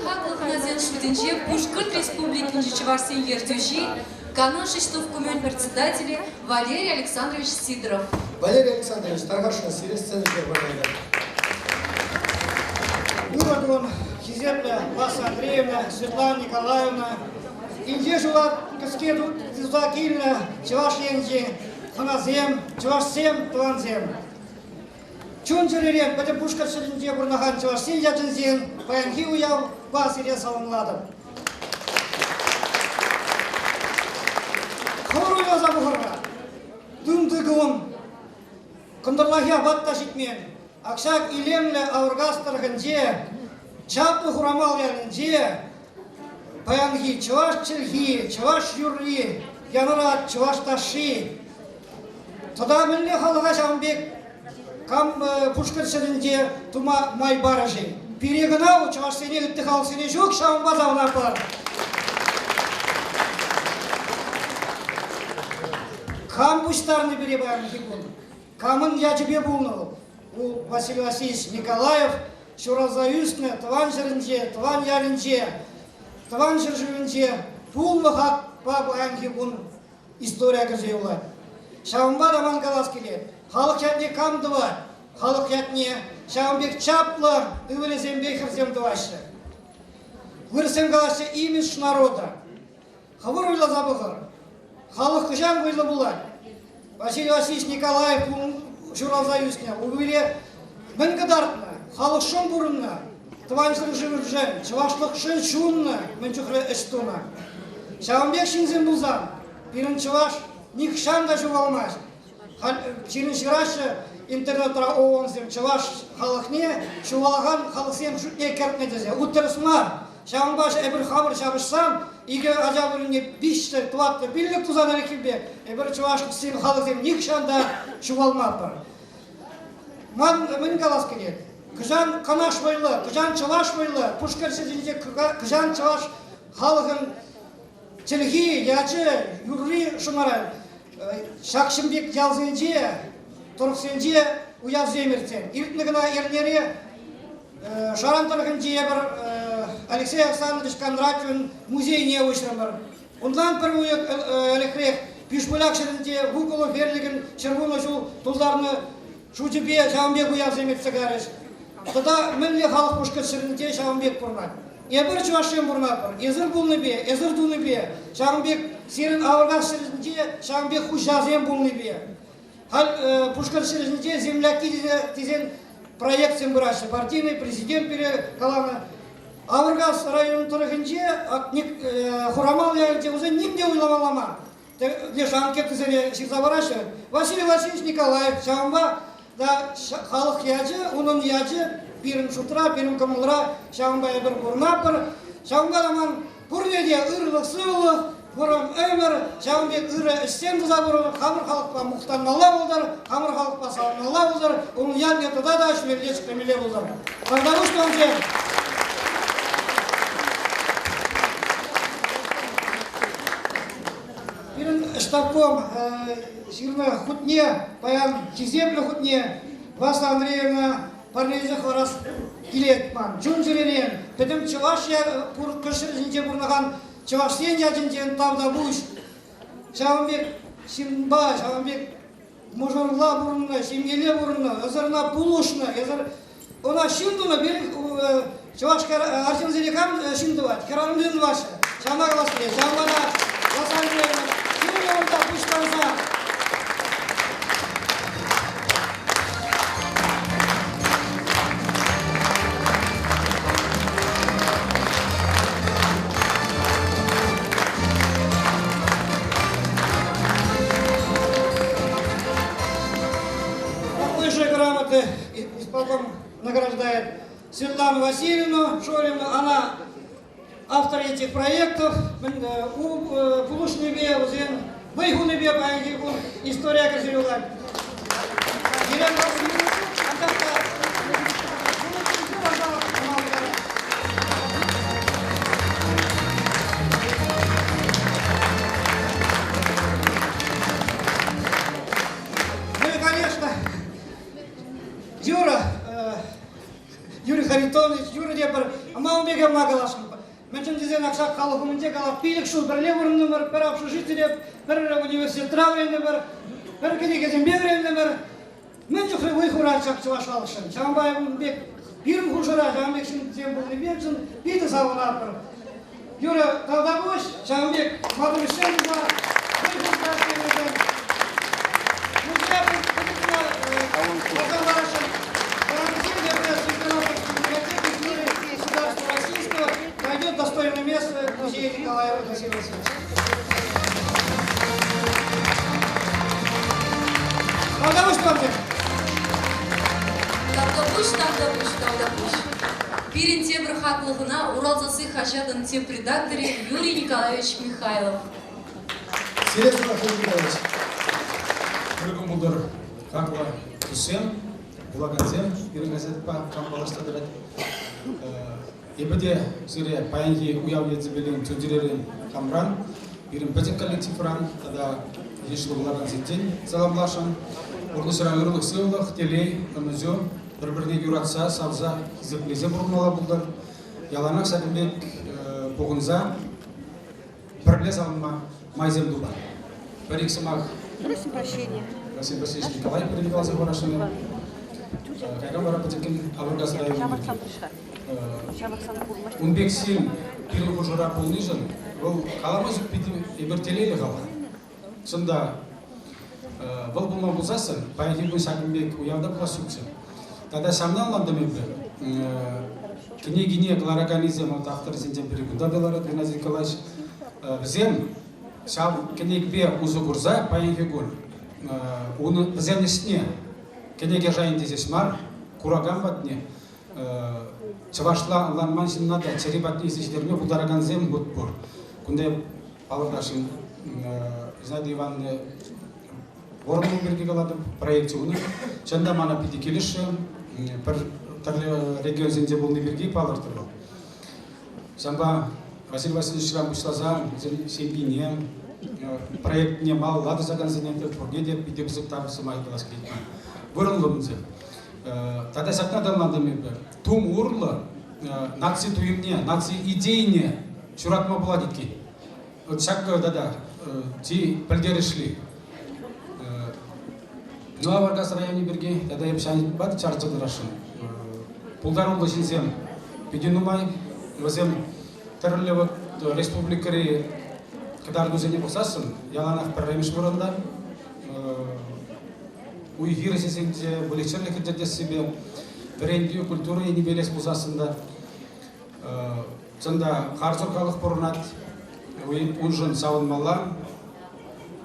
Хаклӑ хӑнасен шутӗнче Пушкӑрт Республикинчи чӑвашсен ертӳҫи, Канаш ӗҫтӑвкомӗн председателӗ Валерий Александрович Сидоров. Валерий Александрович, тархасшӑн сире сцена ҫине пырса Ырӑ кун, хисеплӗ Васа Андреевна, Светлана Николаевна. Инҫе ҫула кӗске туса килнӗ Чӑваш Енчи хӑнасем, чӑвашсем, тӑвансем. Чун-чӗререн пӗтӗм Пушкӑрт ҫӗрӗнче пурӑнакан чӑвашсен ячӗнчен паянхи уявпа сире саламлатӑп. Хӑвӑр уйласа пӑхӑр-ха. Тунтикун кӑнтӑрлахи апат та ҫитмен. Ак ҫак илемлӗ Авӑркас тӑрӑхӗнче, чаплӑ Хурамал ялӗнче паянхи чӑваш чӗлхи, чӑваш юрри, янӑрать чӑваш ташши. Тата мӗнле халӑха ҫавӑн пек кам Пушкӑрт ҫӗрӗнче тума май парӗ-ши? Пире кӑна чӑвашсене ытти халӑхсене ҫук, ҫавӑнпа савӑнатпӑр. Кам пуҫтарнӑ пире паянхи кун? Камӑн ячӗпе пулнӑ вӑл? У Василий Васильевич Николаев ҫуралса ӳснӗ тӑван ҫӗрӗнче, тӑван ялӗнче, тӑван ҫӗршывӗнче пулнӑ хакпа паянхи кун историе кӗрсе юлать. Ҫавӑнпа та ман калас килет, халӑх ятне кам тӑвать? Халӑх ятне ҫавӑн пек чаплӑ ывӑлӗсемпе хӗрсем тӑваҫҫӗ. Вырӑссем калаҫҫӗ имидж народа. Хӑвӑр уйласа пӑхӑр. Халӑх хӑҫан вӑйлӑ пулать? Василий Васильевич Николаев ҫуралса ӳснӗ. Упире мӗн кӑтартнӑ? Халӑхшӑн пурӑннӑ, тӑван ҫӗршывшӑн, чӑвашлӑхшӑн ҫуннӑ, мӗн чухлӗ ӗҫ тунӑ. Ҫавӑн пек ҫынсем пулсан пирӗн чӑваш нихҫан та ҫухалмасть. Халь пирӗн ҫыраҫҫӗ интернетра ООНсем чӑваш халӑхне ҫухалакан халӑхсем шутне кӗртнӗ тесе. Ку тӗрӗс мар. Ҫавӑнпа эпир хамӑр ҫапӑҫсан икӗ ача вырӑнне виҫҫӗ, тӑваттӑ, пиллӗк тусан ӗлӗкхипе эпир чӑвашсен халӑхсем нихҫан та ҫухалмастпӑр. Ман мӗн калас килет? Кӑҫан Канаш вӑйлӑ, кӑҫан чӑваш вӑйлӑ, Пушкӑрт ҫӗрӗнче кӑҫан чӑваш халӑхӑн чӗлхи, ячӗ, юрри шӑнӑрать. Ҫак ҫын пек ялсенче, тӑрӑхсенче уявсем иртсен. Иртнӗ кӑна эрнере Шаран тӑрӑхӗнчи эпир Алексей Александрович Кондратьевӑн музейне уҫрӑмӑр. Унтан пӗр уйӑх ӗлӗкрех Пишпуляк ҫӗрӗнче Вуколов ерлӗкӗн 110 ҫул тултарнӑ шучӗпе ҫавӑн пек уявсем иртсе кайрӗҫ. Тата мӗнле халӑх Пушкӑрт ҫӗрӗнче ҫавӑн пек пурӑнать. Эпир чӑвашсем пурӑнатпӑр. Эсир пулнипе, эсир тунипе, ҫавӑн пек сирӗн Авӑркас ҫӗрӗнче ҫавӑн пек хуҫасем пулнипе. Халь Пушкӑрт ҫӗрӗнче земляки тесен проектсем пыраҫҫӗ. Партийный президент пире каланӑ. Авӑркас район тӑрӑхӗнче Хурамал ялӗнче вӗсен ним те уйламалла мар. Леш анкетӑсене ҫырса параҫҫӗ. Василий Васильевич Николаев ҫавӑнпа та халӑх ячӗ, унӑн ячӗ пирӗн шутра, пирӗн кӑмӑлра ҫавӑнпа эпир пурӑнатпӑр. Ҫавӑнпа та ман Пурне те ырлӑх-сывлӑх, вӑрӑм ӗмӗр, ҫавӑн пек ырӑ ӗҫсем туса пурӑнӑр, хамӑр халӑхпа мухтанмалла пултӑр, хамӑр халӑхпа савӑнмалла пултӑр, унӑн ятне тата та ҫӳлелле ҫӗклемелле пултӑр. Тавтапуҫ тӑвансем! Пирӗн ӗҫтӑвком ҫырнӑ хутне, паян хисеплӗ хутне Васса Андреевна парнелесе хӑварас килет ман. Чун-чӗререн пӗтӗм чӑваш кӑшӑл ҫинче пурӑнакан чӑвашсен ятӗнчен тавтапуҫ. Ҫавӑн пек ҫынпа, ҫавӑн пек мӑшӑрла пурӑннӑ, ҫемьеле пурӑннӑ, эсӗр ӑна пулӑшнӑ, эсӗр ӑна ҫын тунӑ, пирӗн чӑваш арҫынсене кам ҫын тӑвать? Хӗрарӑмсем тӑваҫҫӗ. Ҫавна калас килет. Ҫавӑнпа та Васса Андреевна, сирӗн унта пуҫтарса Высшей грамоты исполком награждает Светлану Васильевну Шорину. Она автор этих проектов, пулӑшнипе, вӗсен вӑй хунипе паянхи кун историе кӗрсе юлать. Елена Васильевна, анчах та Ну и, конечно, Юра. Юрий Харитонович, Юрий те пӗр ман пек ма каласшӑн. Мӗншӗн тесен аксак халӑх умӗнче калап 5 ҫул пӗрле пурӑнтӑмӑр, пӗр общежитире, пӗр университетра вӗрентӗмӗр, пӗр кӗнекесемпе вӗрентӗмӗр. Мӗн чухлӗ вӑй хурать ҫак чӑваш халӑхшӑн. Ҫавӑнпа ун пек пирӗн хушӑра ҫавӑн пек ҫынсем пулнипе чӑн питӗ савӑнатпӑр. Юра, тавтапуҫ, ҫавӑн пек маттур ӗҫсем туса вӑй хурса ӗҫленӗшӗн. Музея пӗтӗм парасшӑн. Государства Российского найдет достойное место в музее Николаева Василия Васильевича. Тавтапуҫ вам. Тавтапуҫ, тавтапуҫ, тавтапуҫ. Пирӗн тепӗр хаклӑ хӑна Урал сасси хаҫатӑн тӗп редакторӗ Юрий Николаевич Михайлов. Сире сӑмах Юрий Николаевич. Ырӑ кӑмӑлтӑр хаклӑ туссем, вулакансем, пирӗн газетпа кам паллашса тӑрать. Эпӗ те сире паянхи уяв ячӗпелен чун-чӗререн хамран, пирӗн пӗчӗк коллективран тата йышлӑ вулакансенчен саламласшӑн. Пурнӑҫра ырлӑх-сывлӑх, телей, ӑнӑҫу, пӗр-пӗрне юратса, савса, хисеплесе пурӑнмалла пултӑр. Яланах ҫакӑн пек пухӑнса пӗрле савӑнма майсем тупар. Пӗр-ик сӑмах Просим прощения. Василий Васильевич Николаев пирки каласа хурасшӑн. Кайран вара пӗчӗккӗн Авӑркас районӗнчи Ун пек ҫын пирӗн хушӑра пулнишӗн вӑл калама ҫук питӗ эпир телейлӗ халӑх. Чӑн та, вӑл пулман пулсассӑн паянхи кун ҫакӑн пек уяв та пулас ҫукчӗ. Тата ҫавна ӑнлантӑм эпӗ. Кӗнекине кӑлараканнисем вот авторсенчен пӗри кунта та ларать Геннадий Николаевич. Вӗсем ҫав кӗнекепе усӑ курса паянхи кун унӑн вӗсен ӗҫне кӗнеке шайӗнче ҫеҫ мар, куракан патне чӑвашла ӑнланман ҫынна та чӗри патне илсе ҫитерме пултаракансем вот пур. Кунта палӑртасшӑн Зинаида Ивановна Воронова пирки калатӑп, проекчӗ унӑн. Чӑн та мана питӗ килӗшрӗ. Пӗр тӗрлӗ регионсенче пулни пирки палӑртрӗ вӑл. Ҫавӑнпа Василий Васильевичран пуҫласа вӗсен ҫемйине, проектне малалла тӑсакансене те пурне те питӗ пысӑк тав сӑмахӗ калас килет. Вырӑнлӑ вӗсем. Тата ҫакна та ӑнлантӑм эпӗ. Тум урлӑ наци туйӑмне, наци идейине ҫуратма пулать иккен. Вот ҫак тата чи пӗлтерӗшли. Ну, Авӑркас районӗ пирки тата эп ҫавӑнпа та чарӑнса тӑрасшӑн. Пултаруллӑ ҫынсем питӗ нумай. Вӗсем тӗрлӗ вот республикӑри кӑтартусене пӑхсассӑн яланах пӗрремӗш вырӑнта. Уй-хир ӗҫӗсенче, выльӑх-чӗрлӗх ӗрчетессипе, вӗрентӳ, культура енӗпе илес пулсассӑн та чӑн та харсӑр халӑх пурӑнать. Уншӑн савӑнмалла.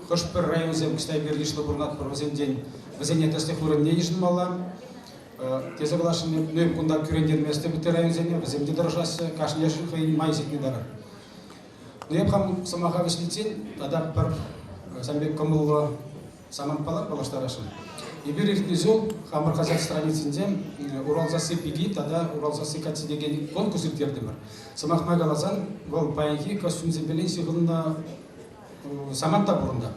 Хӑш-пӗр районсем ӑҫта эпир йышлӑ пурӑнатпӑр, вӗсенчен вӗсене тӗслӗх вырӑнне йышӑнмалла. Тесе каласшӑн, ну, кунта кӳрентерместӗп ытти районсене, вӗсем те тӑрӑшаҫҫӗ, кашниешӗн хӑйӗн май ҫитнӗ таран. Ну, эп хам сӑмаха вӗҫличчен тата пӗр сан пек кӑмӑллӑ самантпала паллаштарасшӑн. Эпир иртнӗ ҫул хамӑр хаҫат страницинче Урал сасси пики тата Урал сасси каччи текен конкурс ирттертӗмӗр. Сӑмах май каласан, вӑл паянхи костюмсемпелен ҫыхӑннӑ самант та пур унта.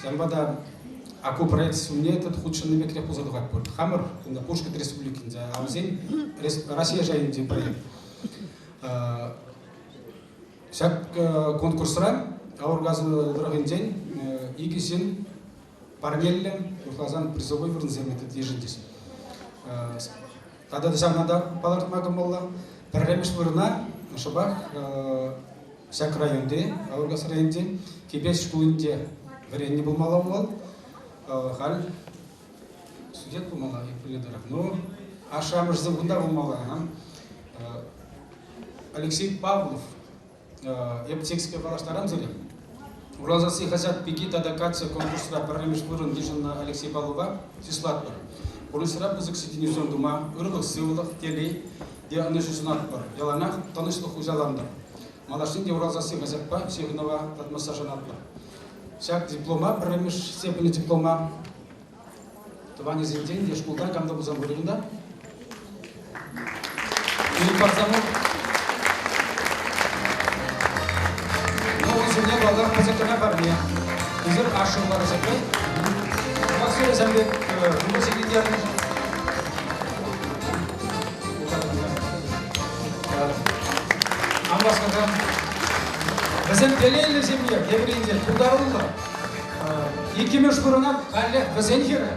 Ҫавӑнпа та АКУ проект сумне тут хутшӑннӑ пекрех пулса тухать пуль. Хамӑр кунта Пушкӑрт Республикинче, а вӗсен Россия шайӗнчи проект. Ҫак конкурсра Аургаз тӑрӑхӗнчен икӗ ҫын парнеллӗ, урӑхласан призовой вырӑнсем йышӑнчӗҫ. Тата та ҫавна та палӑртма кӑмӑллӑ. Пӗрремӗш вырӑна шӑпах ҫак районти, Аургаз районӗнчи Кипеч шкулӗнче вӗреннӗ пулмалла вӑл. Халь студент пулмалла, пӗлнӗ тӑрӑх. Ну, ашшӗ-амӑшӗсем кунта пулмалла. Алексей Павлов эп текстпе паллаштарам сире. Урал сасси хаҫат пики тата каччӑ конкурсра пӗрремӗш вырӑн йышӑннӑ Алексей Павлова чыслатпӑр. Пурнӑҫра пысӑк ҫитӗнӳсем тума ырлӑх-сывлӑх, телей те ӑнӑҫу сунатпӑр. Яланах тӑнӑҫлӑх хуҫалантӑр. Малашне те Урал сасси хаҫатпа ҫыхӑнӑва татмасса шанатпӑр. Ҫак диплома, пӗрремӗш степеньлӗ диплома тӑванӗсенчен те шкулта кам та пулсан пулӗ кунта. Филипп Парсанов. Ну, ун паллах, пысӑк кӑна парне. Эсир ашшӗ ларасӑрпе. Василий пек кӑмӑл ҫитӗнтернӗ. телейлӗ ҫемье, тепӗр енчен пултаруллӑ. Иккӗмӗш вырӑна каллех вӗсен хӗрӗ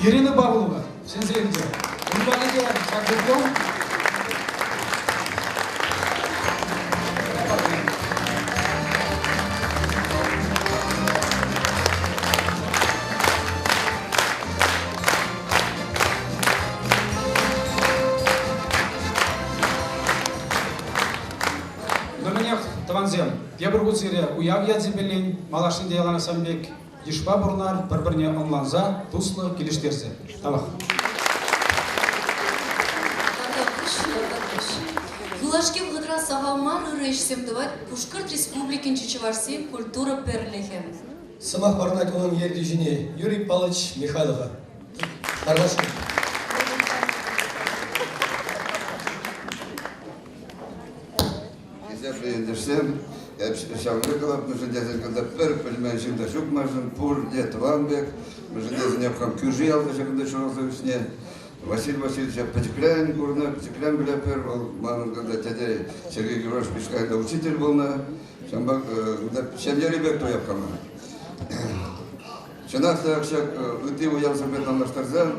Ирина Павлова ҫӗнсе илчӗ. Ун валли те ҫак диплом. Ну, мӗнех, тӑвансем, тепӗр хут сире уяв ячӗпелен малашне те яланах сан пек йышпа пурӑнар, пӗр-пӗрне ӑнланса, туслӑ килӗштерсе. Тавах. Тавтапуҫ, Юлашки вӑхӑтра сахал мар ырӑ ӗҫсем тӑвать Пушкӑрт Республикинчи чӑвашсен культура пӗрлӗхӗ. Сӑмах парӑнать унӑн ертӳҫине Юрий Павлович Михайлова. Тархасшӑн. Хисеплӗ ентешсем, эп ҫавӑн пек калап, мӗншӗн тесен кунта пӗр пӗлмен ҫын та ҫук маншӑн, пурте тӑван пек. Мӗншӗн тесен эп хам кӳршӗ ялта ҫакӑнта ҫуралса ӳснӗ. Василий Васильевича пӗчӗкрен курнӑ, пӗчӗкрен пӗлетпӗр. Вӑл манӑн кунта тете Сергей Григорьевич Пичкайта учитель пулнӑ. Ҫавӑнпа кунта ҫемьери пек туяп хама. Чӑнах та ҫак ытти уявсемпе танлаштарсан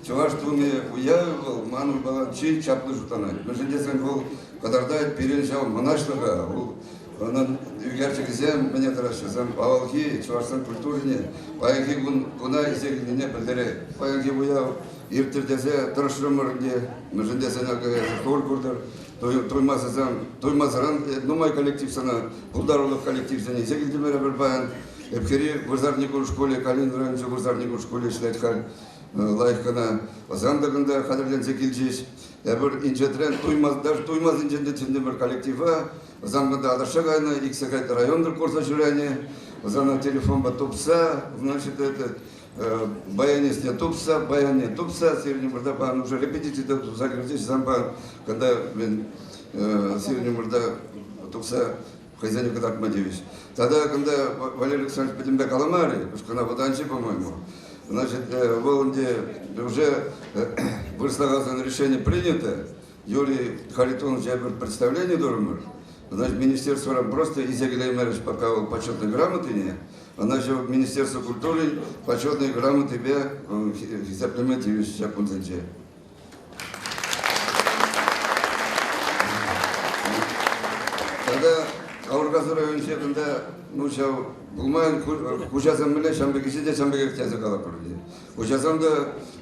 чӑваш тумӗ уявӗ вӑл манӑн палан чи чапли шутланать. Мӗншӗн тесен вӑл кӑтартать пирӗн ҫав мӑнаҫлӑха, вӑл унӑн ӳкерчӗкӗсем мӗне тӑраҫҫӗ, вӗсем авалхи чӑвашсен культурине паянхи кун куна илсе килнине пӗлтерет. Паянхи уяв ирттӗр тесе тӑрӑшрӑмӑр ӗнтӗ, мӗншӗн тесен акӑ эсӗ хӑвӑр куртӑр, туймасӑран, туймасӑран нумай коллективсене, пултарулӑх коллективсене илсе килтӗмӗр эпир паян. Ӗпхӳри вырсарникун шкулӗ, Калинин районӗнчи вырсарникун шкулӗ ӗҫлет халь. Лайӑх кӑна. Ӑсан та кунта хатӗрленсе килчӗҫ. Эпир инҫетрен туймас, даже туймасенчен те чӗнтӗмӗр коллектива. Ӑсан кунта аташса кайнӑ, ик сехет районта курса ҫӳренӗ. Ӑсана телефонпа тупса, значит, это, баянистне тупса, баянне тупса, сирӗн умӑрта пан уже репетици те туса кӗртӗҫ санпа, когда мен сирӗн умӑрта тухса хӑйсене кӑтартма тивӗҫ. Тата кунта Валерий Александрович пӗтӗмпе каламарӗ, кӑна вӑтанчӗ, по-моему. Значит, вӑл ӗнтӗ уже вырӑсла решение принято. Юрий Харитонович эпир представление турӑмӑр. Значит, министерствора просто илсе килеймерӗҫ пока вӑл почетной грамотине. Ӑна ҫав Министерство культуры почетной грамотипе хисеплеме тивӗҫ ҫак кунсенче. Тата Авӑркасӑ районӗнче кунта ну ҫав пулман хуҫасем мӗнле ҫавӑн пек ӗҫе те ҫавӑн пекех тесе калатпӑр. Хуҫасем те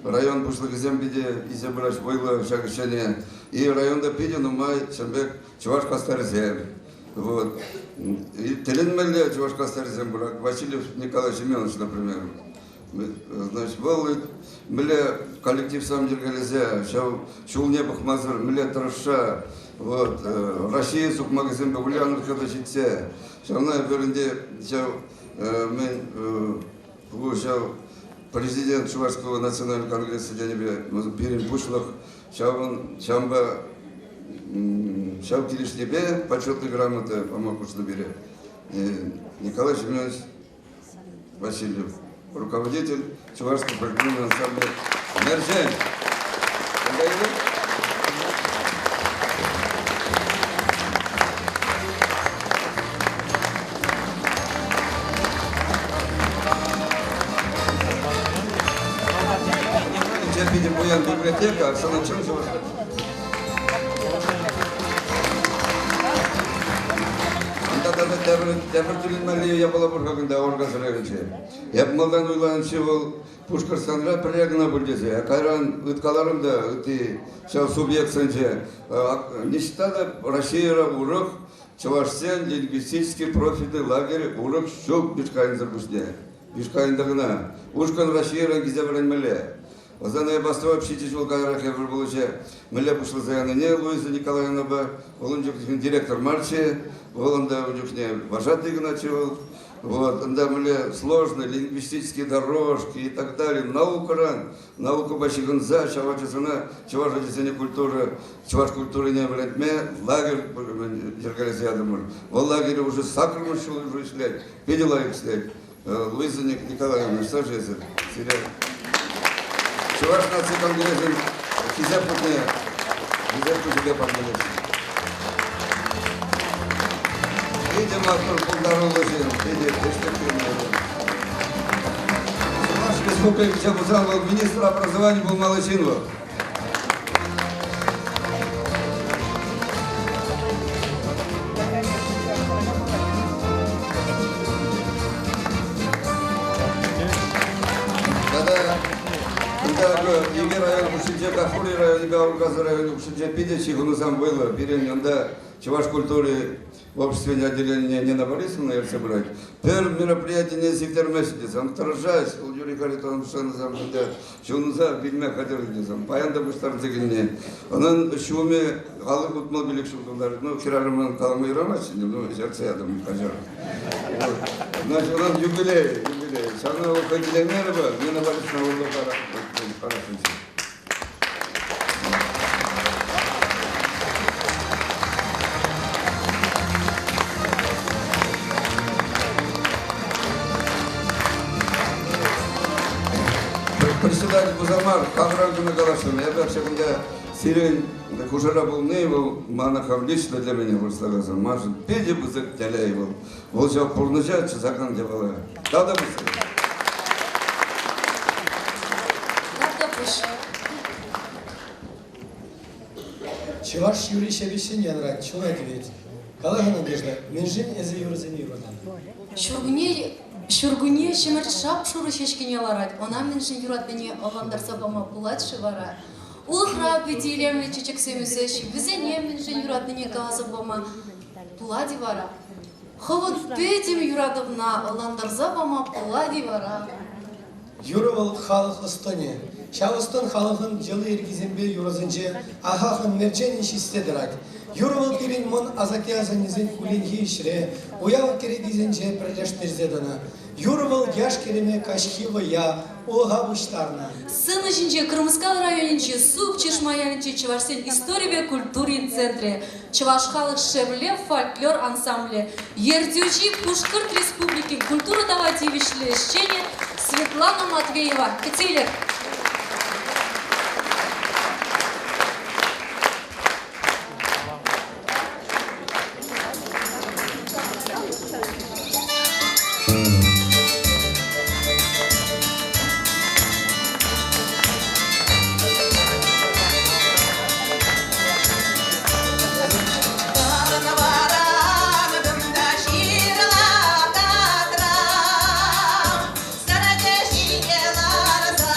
район пуҫлӑхӗсем питӗ илсе пыраҫ вӑйлӑ ҫак ӗҫсене. И районта питӗ нумай ҫавӑн пек чӑваш хастарӗсем. Вот. И тӗлӗнмелле чӑваш хастарӗсем пур. Васильев Николай Семенович, например. Значит, вӑл мӗнле коллективсем йӗркелесе ҫав ҫулне пӑхмасӑр мӗнле тӑрӑшса вот Россия сукмакӗсемпе Ульяновска та ҫитсе ҫавна эпир ӗнтӗ ҫав мӗн ку ҫав президент Чувашского национального конгресса тенипе пирӗн пуҫлӑх ҫавӑн ҫавӑнпа ҫав килӗшнипе почетный грамота пама хушнӑ пире Николай Семенович Васильев, руководитель Чувашского фольклорного ансамбля «Мерчен». Питӗ пуян библиотека, Оксана Чемзова. Унта тата тепӗр тӗлӗнмелли япала пур-ха кунта Оргаз районӗнче. Эп малтан уйланӑччӗ вӑл Пушкӑртстанра пӗрре кӑна пуль тесе. Кайран ыткаларӑм та ытти ҫав субъектсенче. Ниҫта та Российӑра урӑх чӑвашсен лингвистический профильный лагерь урӑх ҫук Бишкайнсӑр пуҫне. Бишкайнта кӑна. Ушкӑн Российӑран килсе вӗренмелле. Ӑсана Эпастова ҫичӗ ҫул каярах эпир пулӑҫӑ мӗнле пуҫласа янине Луиза Николаевнапа, вӑл ун чухне директор марччӗ, вӑл унта ун чухне вожатый кӑначчӗ вӑл. Вот, унта мӗнле сложные лингвистические дорожки и так далее. Наукӑран, наукӑпа ҫыхӑнса ҫав ачасене, чӑваш ачасене культура, чӑваш культурине вӗрентме лагерь йӗркелесе ятӑмӑр. Вӑл лагере уже саккӑрмӗш ҫул уже ӗҫлет, питӗ лайӑх ӗҫлет. Луиза Николаевна, что же эсир? Сире Чӑваш наци конгресӗн хисеп хутне хисеп хучӗпе парнелесшӗн. Питӗ маттур пултаруллӑ ҫын, питӗ ӗҫлӗ Чӑваш Республикинче пулсан вӑл министр образования пулмалли ҫын вӑл. Тата кунта икӗ район хушшинче, Кахури районӗпе Аургазӑ районӗ хушшинче питӗ ҫыхӑнусем вӑйлӑ. Пирӗн унта чӑваш культури обществин отделенине Нина Борисовна ертсе пырать. Пӗр мероприятине сиктермест тесем, тӑрӑшать. Вӑл Юрий Харитонович ӗнтӗ ҫунса вилме хатӗр тесем. Паян та пуҫтарӑнса килни. Унӑн ҫумӗ халӑх 65 ҫул тултарать. Ну, хӗрарӑмӑн калама юрамасть ӗнтӗ, ну, ертсе ятӑм, каҫар. Значит, унӑн юбилей, юбилей. Ҫавна вӑл хӑй килеймерӗ Нина Борисовна урлӑ парасшӑнччӗ. Председатель пулса мар, хамран кӑна каласшӑн. Эпӗ ҫакӑнта сирӗн хушӑра пулни вӑл мана хам лично для меня вырӑсла каласан, маншӑн питӗ пысӑк телей вӑл. Вӑл ҫав пурнӑҫа чысакан япала. Тата пысӑк. Тавтапуҫ. Чӑваш юрри ҫепӗҫҫӗн янрать, чуна тивет. Кала-ха, Надежда, мӗншӗн эсӗ юрӑсене юратан? Ҫуркунне, ҫуркунне ҫӗмӗрт шап-шурӑ ҫеҫкене ларать. Ӑна мӗншӗн юратнине ӑнлантарса пама пулать-ши вара? Улӑхра питӗ илемлӗ чечексем ӳсеҫҫӗ. Вӗсене мӗншӗн юратнине каласа пама пулать-и вара? Хӑвӑн пӗтӗм юратӑвна ӑнлантарса пама пулать-и вара? Юрӑ вӑл халӑх ӑс-тӑнӗ. Ҫав ӑс-тӑн халӑхӑн йӑли-йӗркисемпе юрӑсенче ахахӑн мерченӗн ҫиссе тӑрать. Юрӑ вӑл пирӗн мӑн асатте-асаннесен кулленхи ӗҫре, уяв кӗрекисенче пӗрлештерсе тӑнӑ. Юрӑ вӑл яш-кӗрӗме каҫхи вӑййа, улӑха пуҫтарнӑ. Сцена ҫинче Крымскал районӗнчи Сук-Чишма ялӗнчи чӑвашсен историпе культурин центрӗ, Чӑваш халӑх Шевле фольклор ансамблӗ, ертӳҫи Пушкӑрт Республикин культура тава тивӗҫлӗ ӗҫченӗ Светлана Матвеева. Кӗтсе илер. Ҫырла татрам, сарӑ ҫине ларса.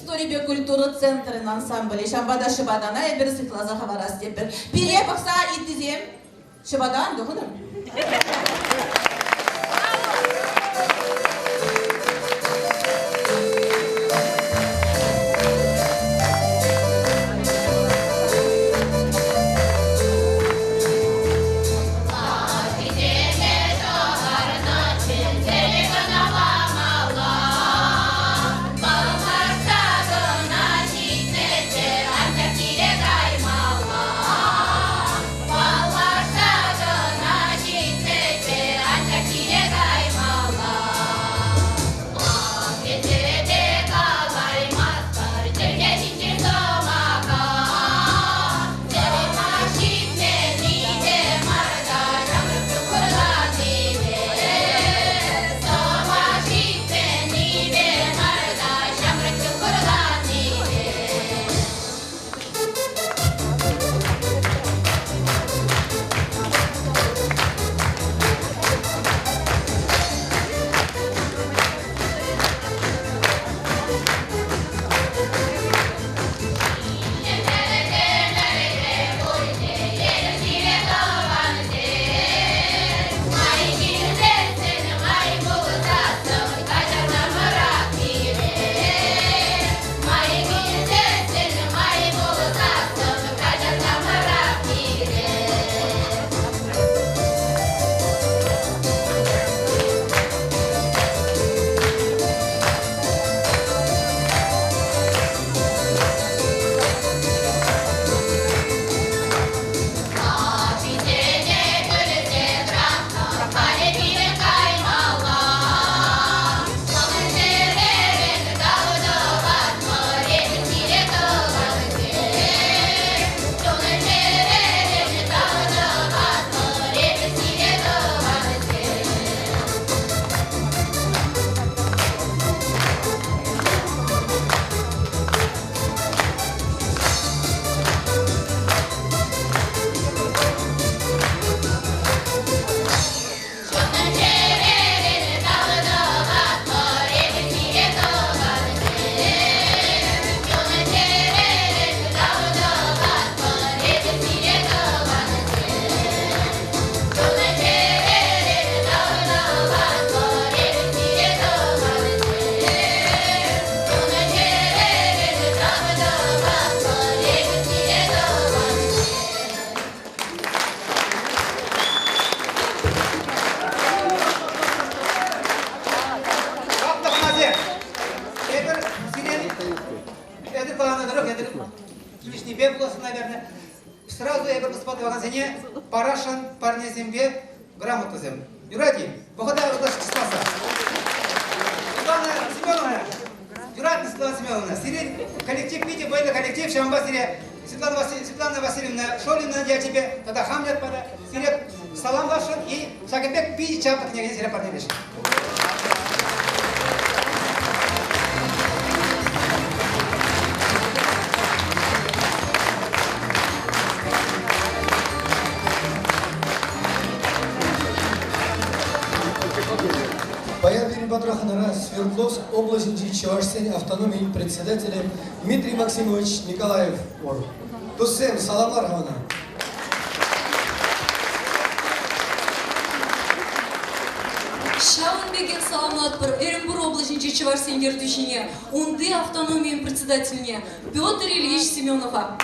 историпе культура центрӗн ансамблӗ. Ҫавӑнпа та ҫӑпатана эпир сыхласа хӑварас тетпӗр. Пире пӑхса ыттисем ҫӑпата ан тӑхӑнӑр. Эпир сирен эсир каланӑ тӑрӑх эсир килӗшнипе пулас, наверное, сразу эпир ӑспа тӑвакансене парасшӑн парнесемпе грамотӑсем. Юрать-и? Вӑхӑта ытлашши чысласа. Светлана Семеновна, юратнӑ Светлана Семеновна, сирӗн коллектив питӗ вӑйлӑ коллектив, ҫавӑнпа сире Светлана, Василь, Светлана Васильевна Шолина ячӗпе тата хам ятпа та сире саламласшӑн и ҫакӑн пек питӗ чаплӑ кӗнекене сире парнелесшӗн. Паян пирӗн патра хӑнара Свердловск облаҫӗнчи чӑвашсен автономийӗн председателӗ Дмитрий Максимович Николаев пур. Туссем, саламлар-ха ӑна. Ҫавӑн пекех саламлатпӑр Эрӗнпур облаҫӗнчи чӑвашсен ертӳҫине, унти автономийӗн председательне Петр Ильич Семенова.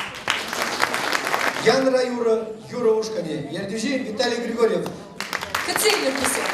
Янра юрӑ, юрӑ ушкӑнӗ. Ертӳҫи Виталий Григорьев. Кӗтсе илер туссем.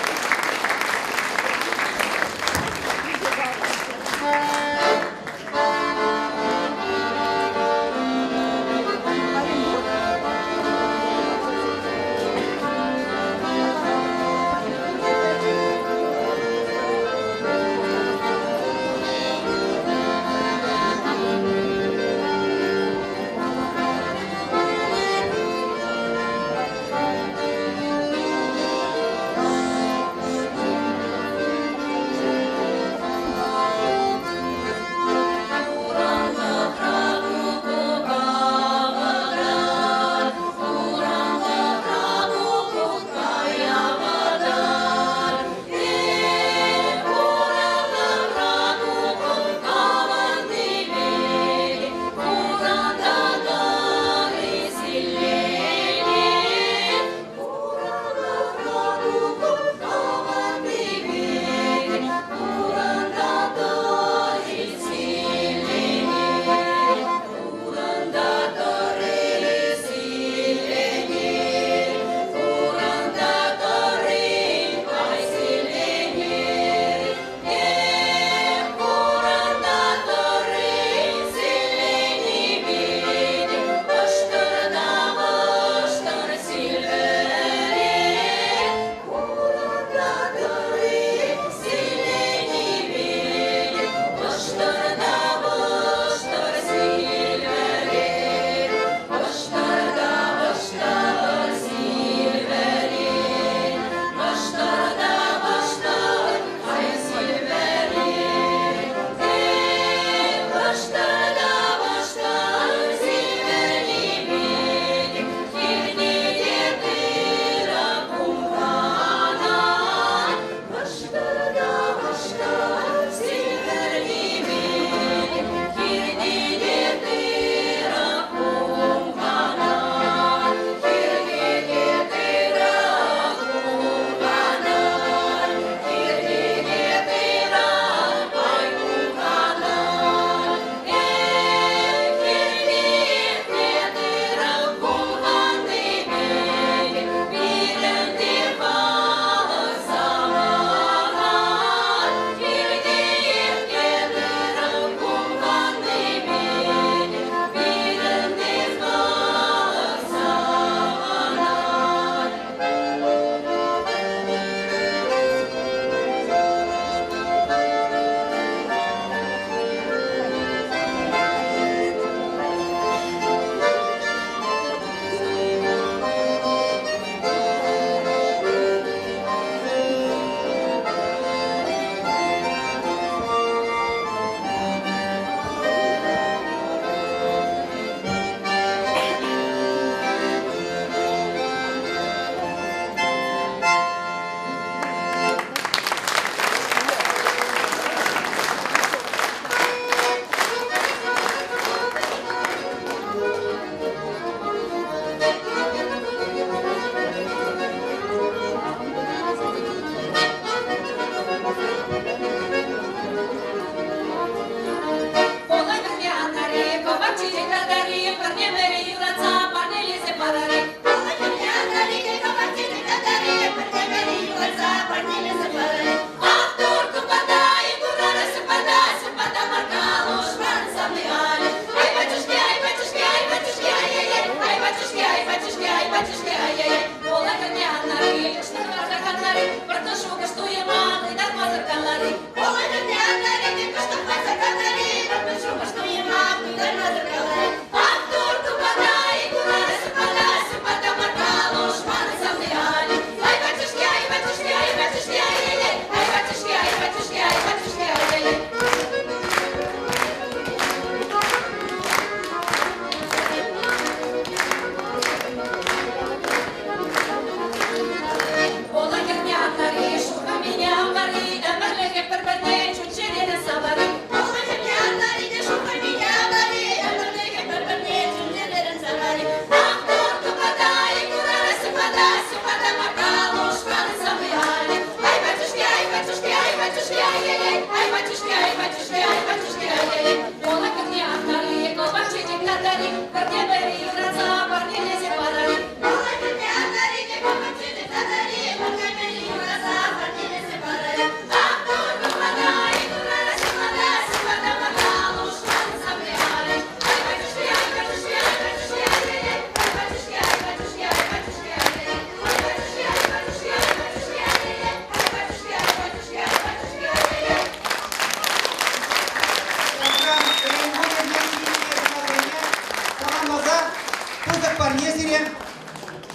сире,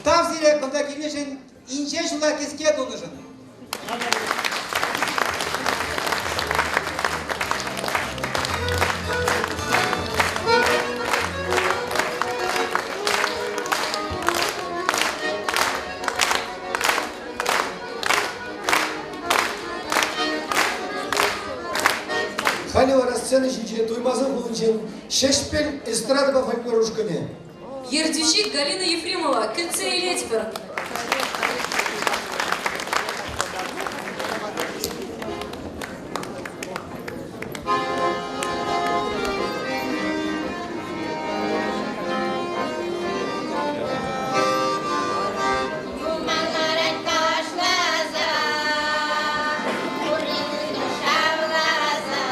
тав сире кунта килнӗшӗн, инҫе ҫула кӗске тунӑшӑн. Халӗ вара сцена ҫинче Туймазӑ хулинчен Ҫеҫпӗл эстрадӑпа фольклор ушкӑнӗ. Ертӳҫи Галина Ефремова кӗтсе илетпӗр. Юман ларать ташласа, Уринке шавласа.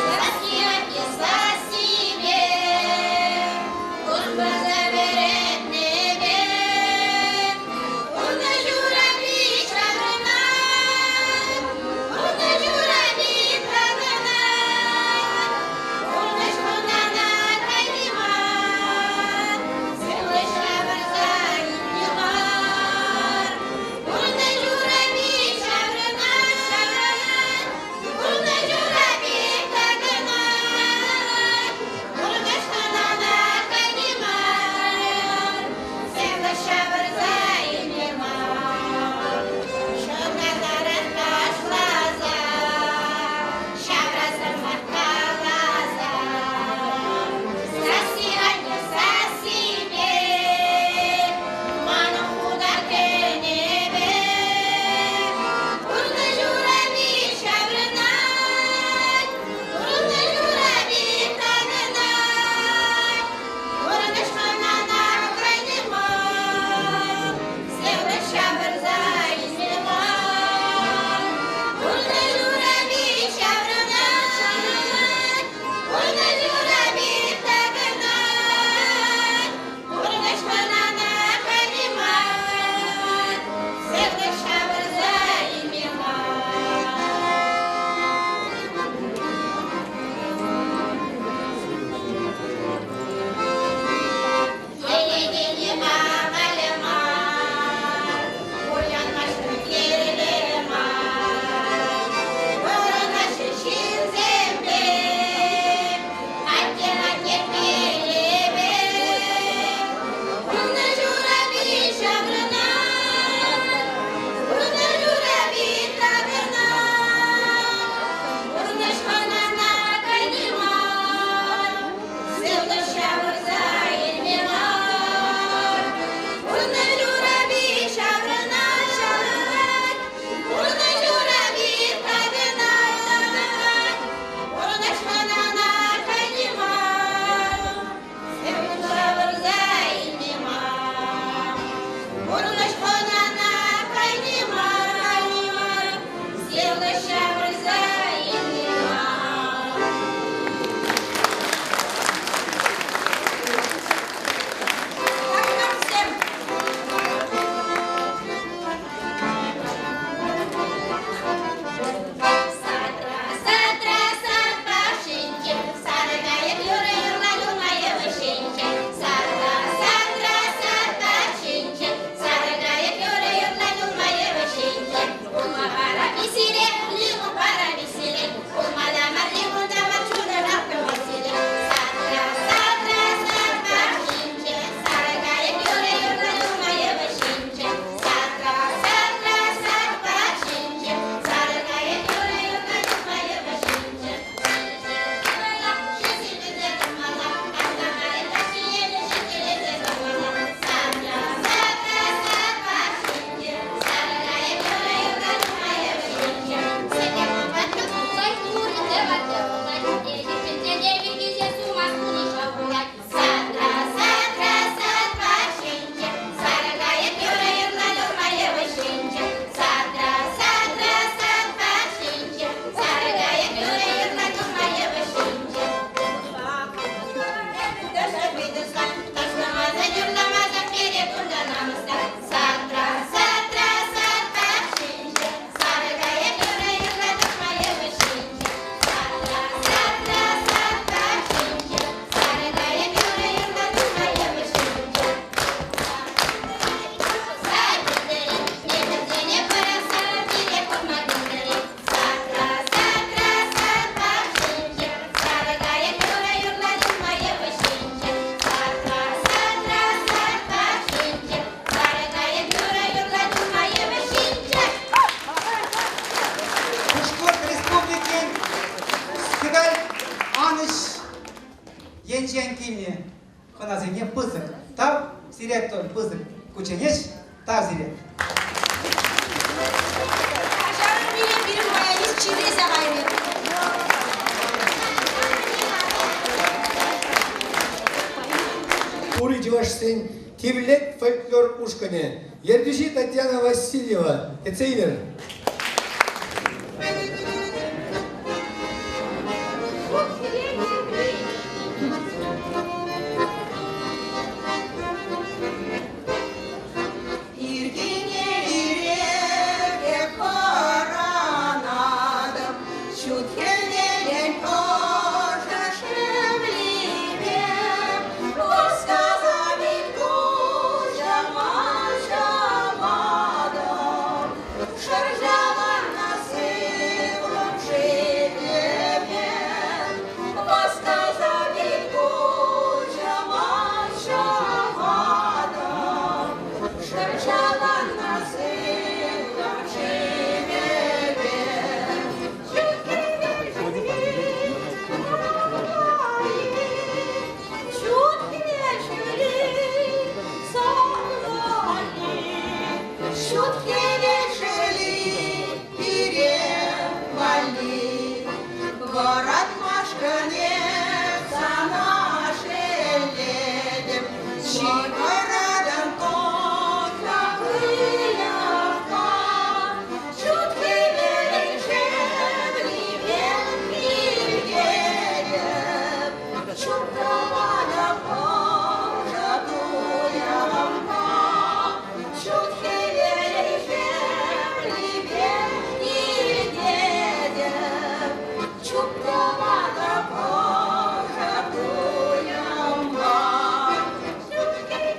Сасси отнесла себе, Курпаса вӗрентнӗ пек. енчен килнӗ хӑнасене пысӑк тав, сире пысӑк кучченеҫ, тав сире. Каҫарӑр пире, пирӗн баянист чирлесе кайрӗ. Тури чӑвашсен Тивлет фольклор ушкӑнӗ. Ертӳҫи Татьяна Васильева. Кӗтсе илӗр. Ирхине ирех вӑранатӑп, ҫут хӗвелӗн ӑшӑ шевлипе васкаса пит куҫӑма ҫапатӑп. Шӑрҫаланнӑ сывлӑм шевлепе васкаса пит куҫӑма ҫапатӑп. Шӑрҫаланнӑ сывлӑм шевлепе ҫут хӗвел Ҫут хӗвел шевли сарлани, Ҫут хӗвел шевли пире валли. Вӑратмашкӑн эп сана шеллетӗп, Ҫывӑратӑн тутлӑ ыйӑхпа. Ҫут хӗвелӗн шевлипе илтетӗп, Чуптӑватӑп ӑшӑ туйӑмпа. Ҫут хӗвелӗн шевлипе илтетӗп, Чуптӑватӑп ӑшӑ туйӑмпа. Ҫут хӗвелӗн.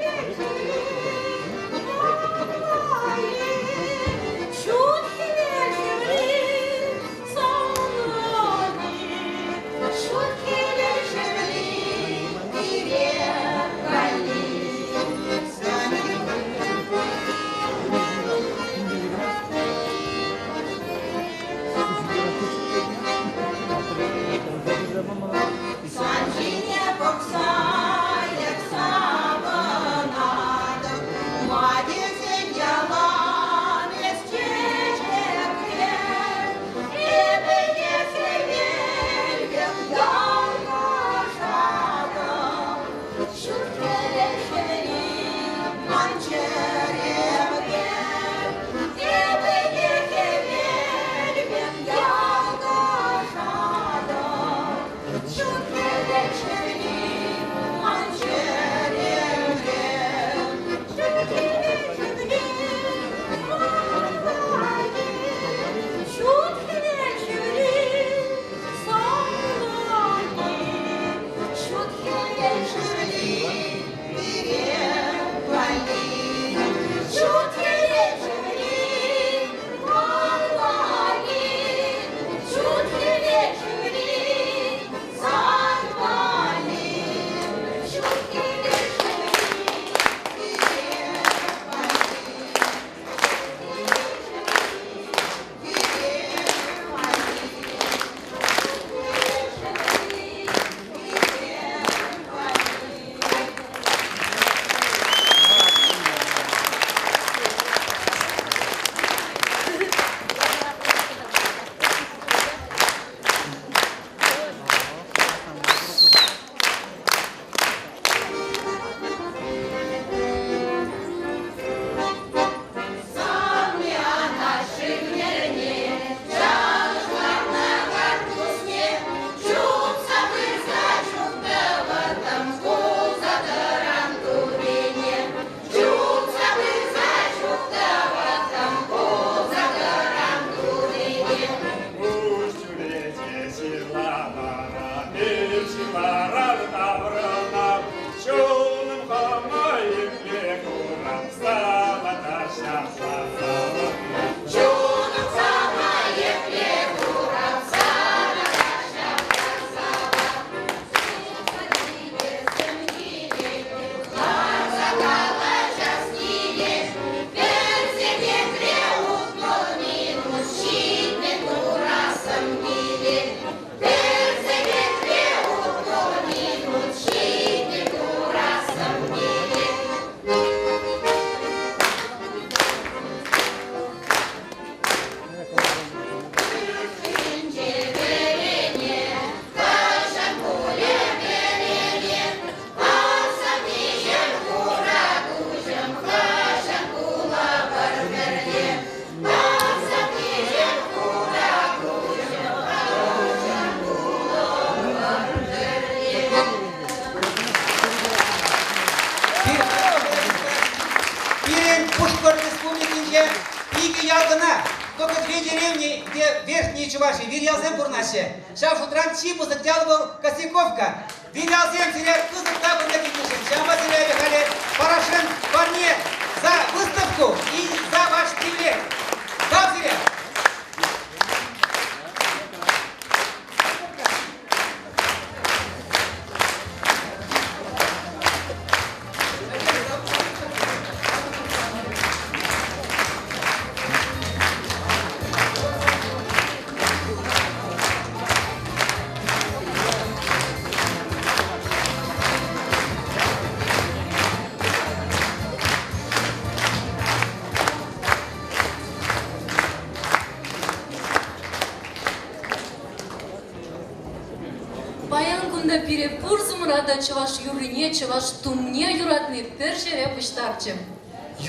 тӑрӑхӗнче икӗ ял кӑна, только две деревни, где верхние чуваши, вирьялсем пурӑнаҫҫӗ. Ҫав шутран чи пысӑк ял вӑл Косяковка. Вирьялсем сире пысӑк тав кунта килнӗшӗн. Ҫавӑнпа сире эпӗ халӗ парасшӑн парне за выставку и за ваш тивлет. Тав сире! Паян кунта пире пурсӑмӑра та чӑваш юррине, чӑваш тумне юратни пӗр ҫӗре пуҫтарчӗ.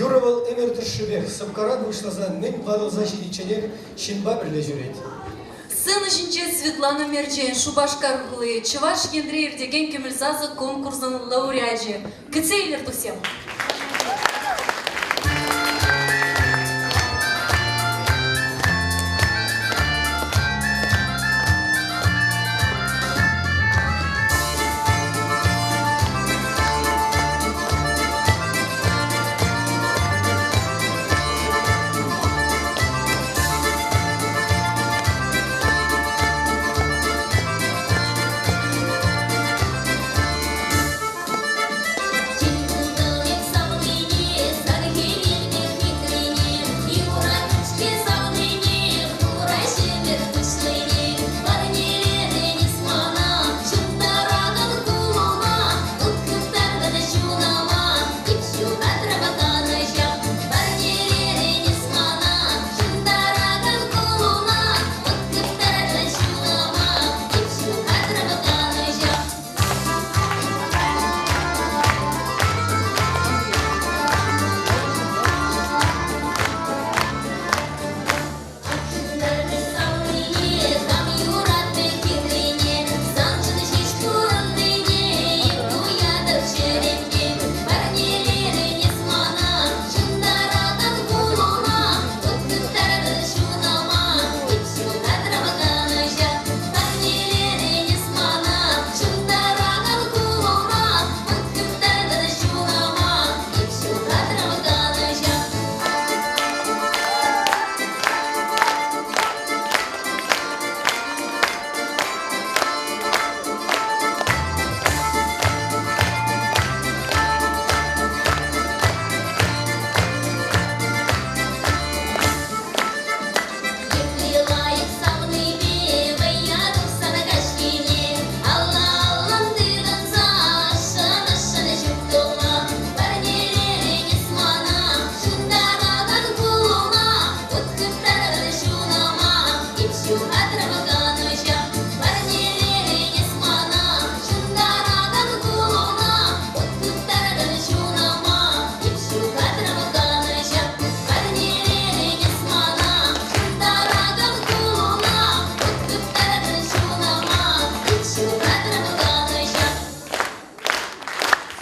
Юрӑ вӑл ӗмӗр тӑршшӗпех сӑпкаран пуҫласа мӗн ватӑлса ҫитичченех ҫынпа пӗрле ҫӳрет. Сцена ҫинче Светлана Мерчен, Шупашкар хули, Чӑваш Енре иртекен Кӗмӗл сасӑ конкурсӑн лауреачӗ. Кӗтсе илӗр, туссем!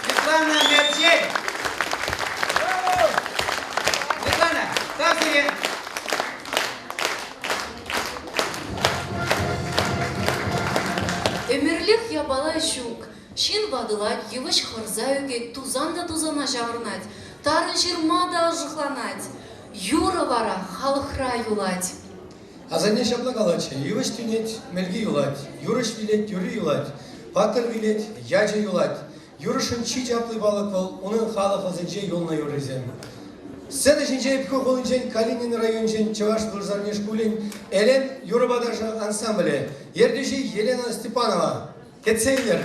Светлана Мерчен! Светлана, тав сире! Ӗмӗрлӗх япала ҫук. Ҫын ватӑлать, йывӑҫ хӑрса ӳкет, тусан та тусана ҫаврӑнать, тарӑн ҫырма та ӑшӑхланать. Юрӑ вара халӑхра юлать. Асанне ҫапла калатчӗ: йывӑҫ тӳнет, мӗлки юлать, юрӑҫ вилет, юрри юлать, паттӑр вилет, ячӗ юлать. Юрӑшӑн чи чапли палӑк вӑл унӑн халӑх ӑсӗнче юлнӑ юррисем. Сцена ҫинче Ӗпхӳ хулинчен Калинин районӗнчен Чӑваш вырсарни шкулӗн Элен юрӑпа ташӑ ансамблӗ, ертӳҫи Елена Степанова. Кӗтсе илӗр!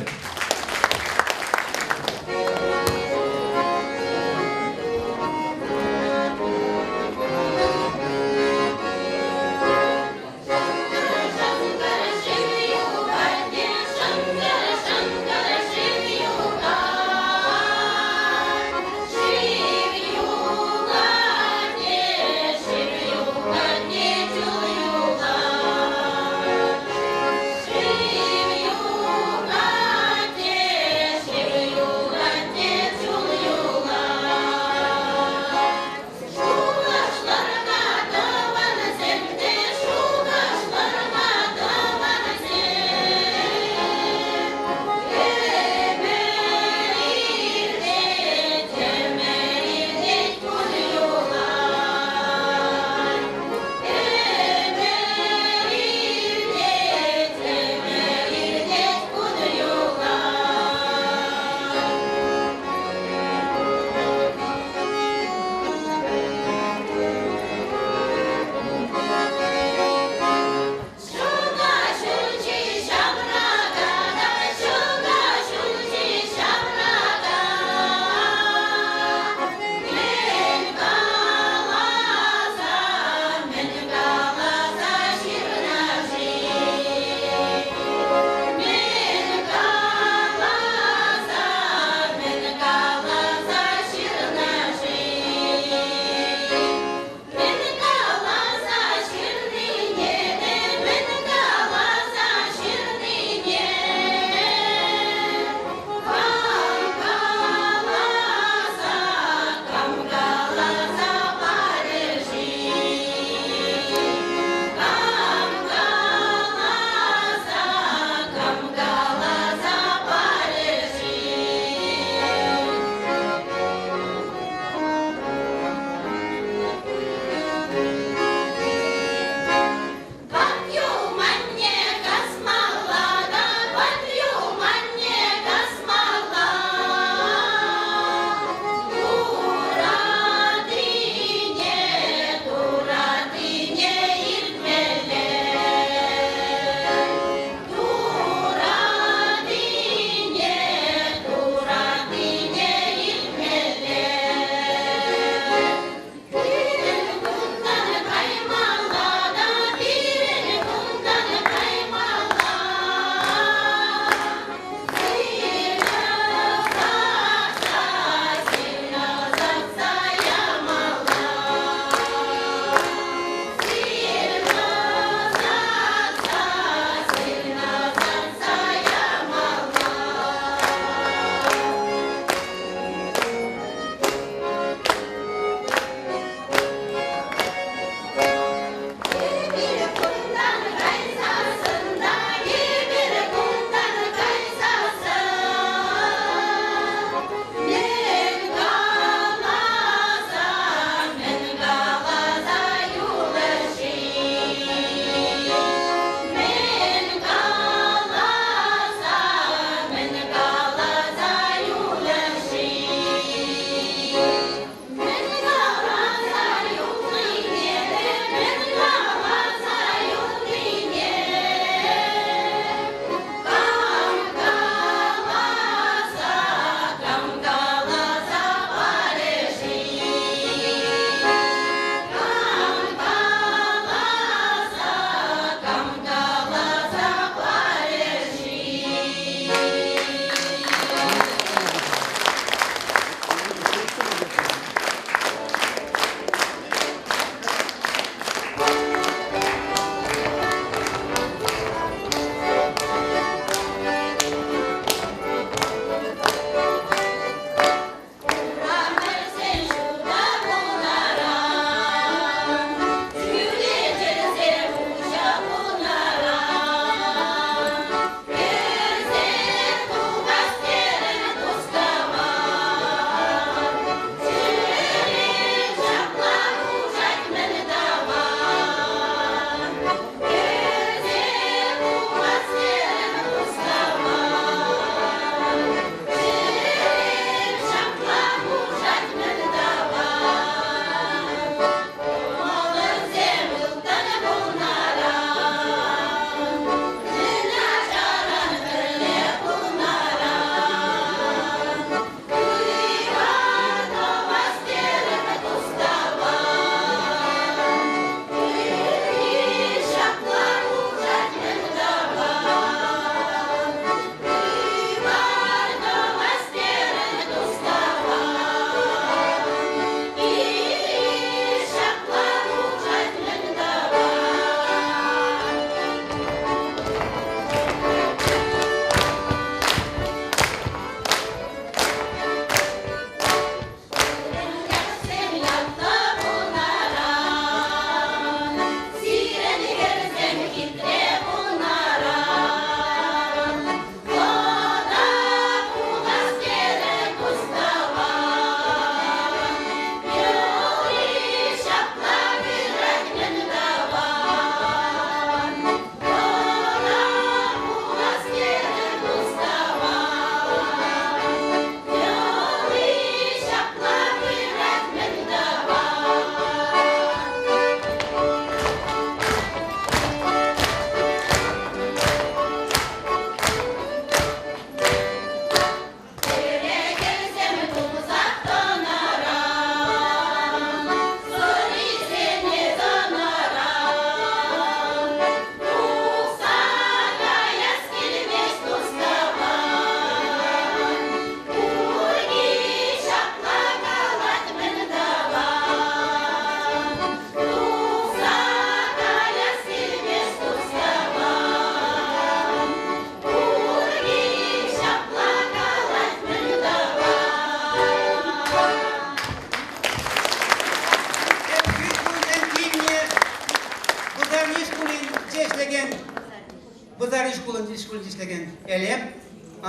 Элем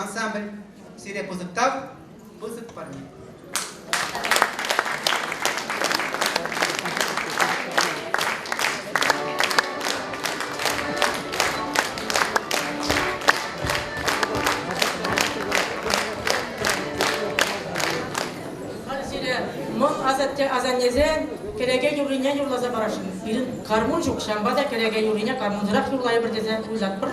ансамбль. Сире пысӑк тав, пысӑк парне. Халь сире мӑн асатте-асаннесен кӗреке юррине юрласа парасшӑн. Пирӗн кармун ҫук, ҫавӑнпа та кӗреке юррине кармунсӑрах юрлайӑпӑр тесе уйлатпӑр.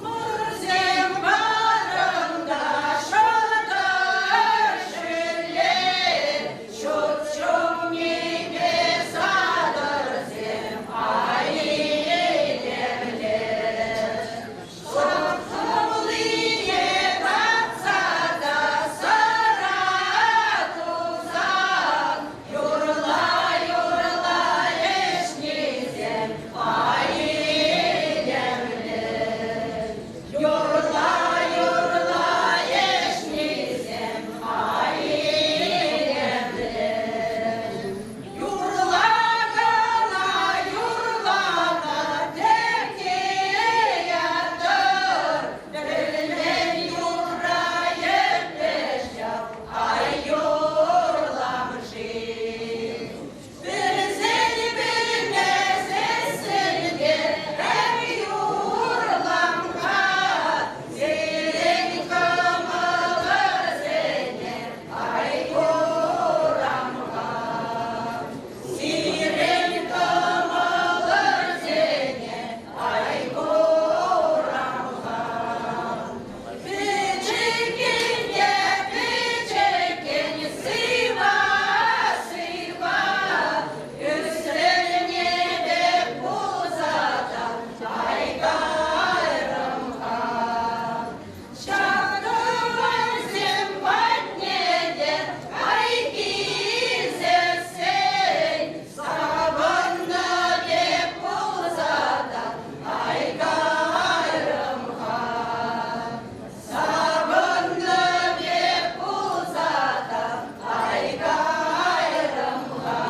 Урӑмӑрсем варӑнта шӑтӑр шӳлле, ҫут ҫуммипе сатӑрсем ай илемле. Сӑмсуллине татса та сӑра тусан, юрла-юрла ӗҫнисем ай илемле. Юрла-юрла ӗҫнисем ай илемле. Юрла кӑна, юрла та тӗрке ятӑр, пӗлмен юрра епле ҫав ай юрлам-ши? Пӗлсен пӗлмесессӗн те эй юрлам-ха, сирӗн кӑмӑлӑрсене ай курам-ха. Сирӗн кӑмӑлӑрсене ай курам-ха. Пӗчӗккӗн те пӗчӗккӗн сыва, сыва, ӳсрӗн пек пулса та ай кайрӑм-ха. Ҫак тӑвансем патне те ай килсессӗн, савӑннӑ пек пулса та ай кайрӑм-ха. Савӑннӑ пек пулса та ай кайрӑм-ха.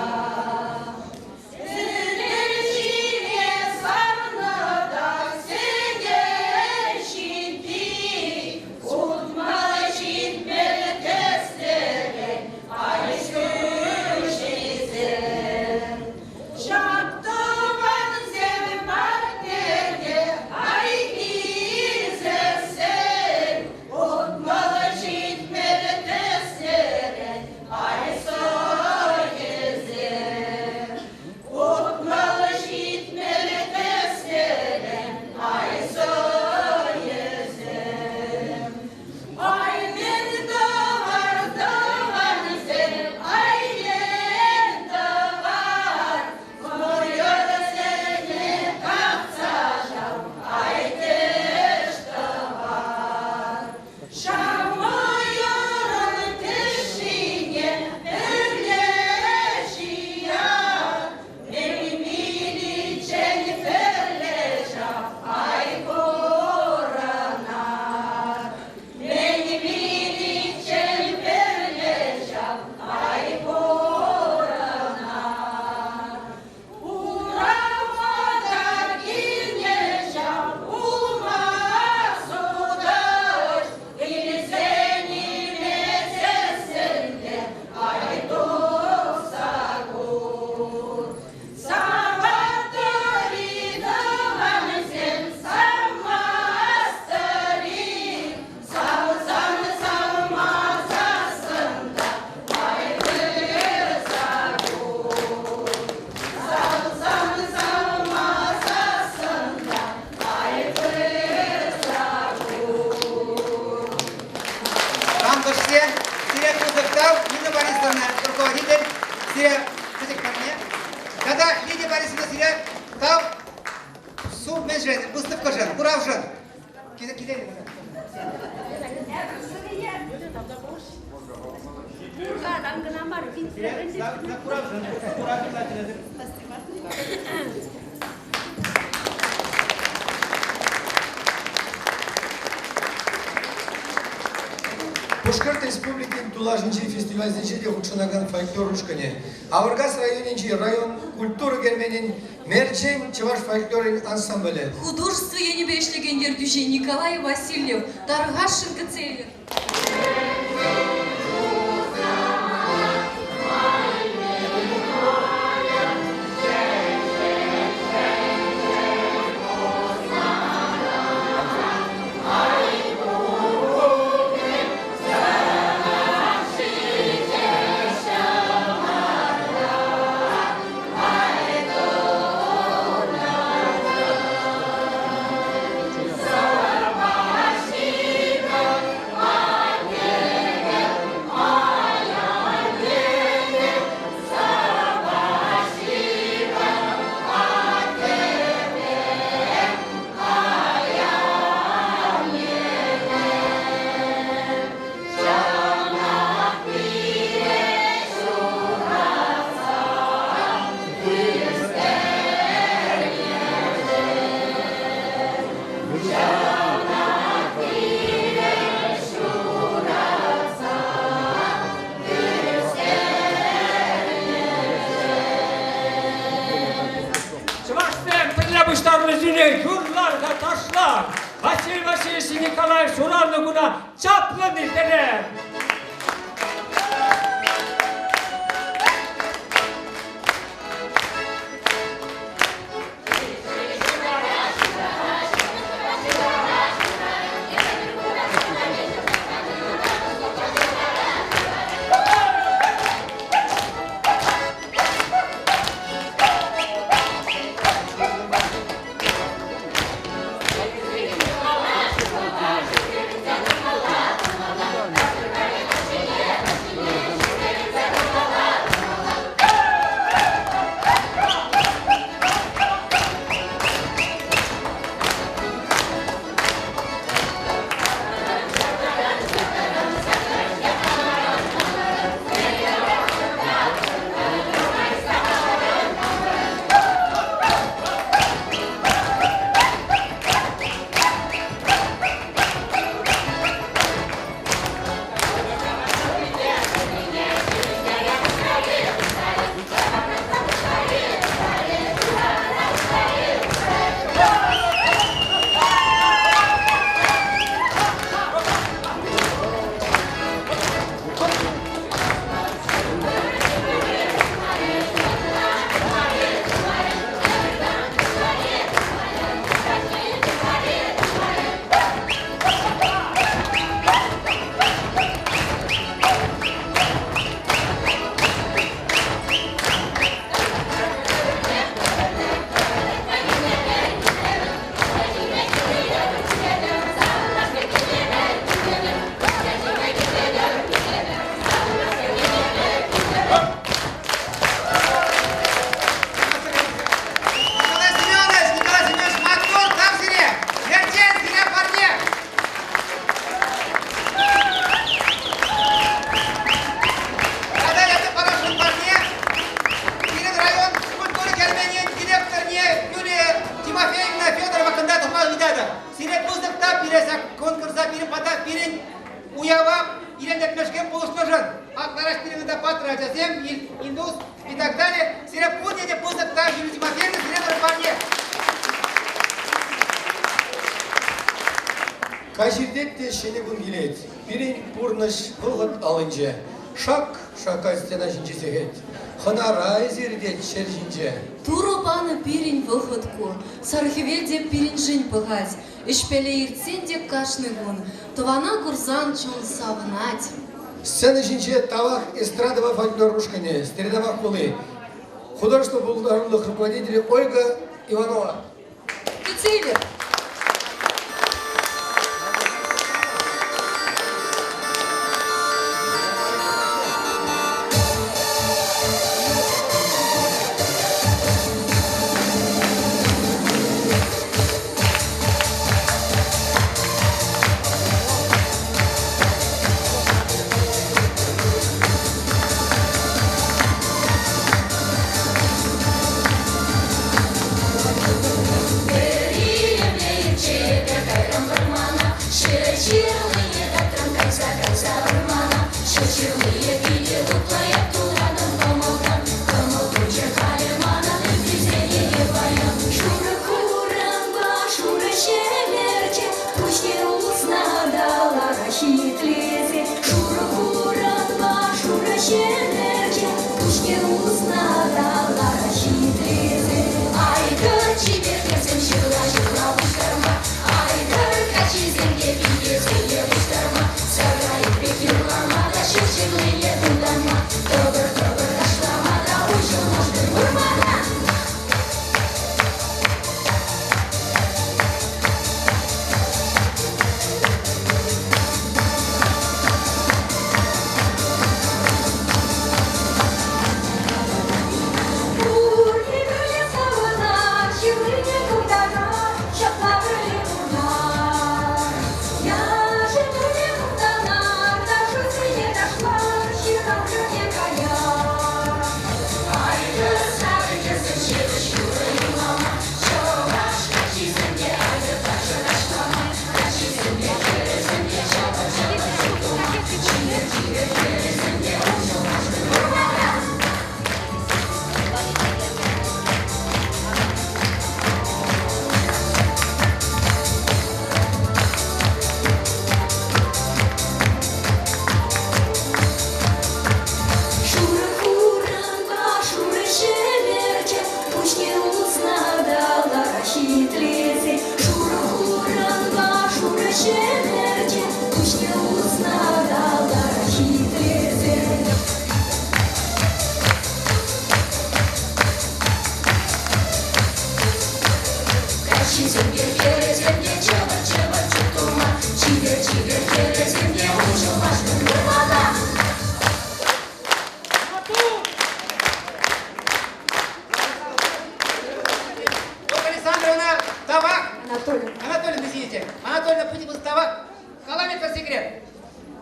Сӗтел ҫине сарнӑ та сӗтел ҫитти, 60-70 тӗслӗрен ай ҫӳҫисем. Ҫак тӑвансем патне те ай килсессӗн, 60-70 тӗслӗрен ай сӑйӗсем. 60-70 тӗслӗрен ай сӑйӗсем. Ай мӗн тӑвар тӑвансем, ай мӗн тӑвар, мӑйӑрсене касса ҫав ай тӗш тӑвар. Ҫав мӑйӑрӑн тӗшшине пӗрле ҫияр, мӗн виличчен пӗрле ҫав ай пурӑнар. Мӗн виличчен пӗрле ҫав ай пурӑнар. Урама та килнӗ ҫав улма сутӑҫ, илсен илмесессӗн те ай тухса кур. Саваттӑр-и тӑвансем, савмастӑр-и, савсан савмасассӑн та ай пырса кур. Савсан савмасассӑн та ай пырса кур. Тантӑшсем, сире пысӑк тав, Нина Борисовна, руководитель, сире пӗчӗк парне. Тата Лидия Борисовна сире тав суд мӗншӗн, выставкӑшӑн, куравшӑн. Киле Куравшӑн, курав Пушкӑрт Республикин тулашӗнчи фестивальсенче те хутшӑнакан фольклор ушкӑнӗ Авӑркас районӗнчи район культура керменӗн Мерчен чӑваш фольклорӗн ансамблӗ. Художество енӗпе ӗҫлекен ертӳҫи Николай Васильев тархасшӑн кӗтсе илӗр. Чӑвашсем пӗрле пуҫтарнисене юрлар та ташлар. Василий Васильевич Николаев ҫуралнӑ куна чаплӑн ирттерер. Николай Семенович, Николай Семенович, маттур, тав сире! Мерчен, сире парне! Тата эсӗ парасшӑн парне пирӗн район культура керменӗн директорне Юлия Тимофеевна Федорова кӑнта тухма ыйтатӑп. Сире пысӑк та пире ҫак конкурса пирӗн пата пирӗн уява илемлетмешкӗн пулӑшнӑшӑн. Хакларах пирӗн ытла паттӑр ачасем, Индус и так далее. Сире пурне те пысӑк тав, Юлия Тимофеевна, сире пӗр парне. Каҫ иртет те ҫӗнӗ кун килет. Пирӗн пурнӑҫ вӑхӑт аллинче. Шак шака стена ҫинчи сехет. Хӑнара эсир тет ҫӗр ҫинче. Турӑ панӑ пирӗн вӑхӑт ку. Сар хӗвел те пирӗншӗн пӑхать. Ӗҫпеле иртсен те кашни кун тӑвана курсан чун савӑнать. Сцена ҫинче Тавах эстрадӑпа фольклор ушкӑнӗ, Стерлитамак хули, художество пултарулӑх руководителӗ Ольга Иванова. Кӗтсе илӗр. хӗрӗсем те чӑвӑр-чӑвӑр чуптума, чипер-чипер хӗрӗсем те уҫӑлмашкӑн вырмана. Ольга Александровна, тавах! Анатольевна. Анатольевна, извините. Анатольевна, путин тавах. Каламе пӗр секрет.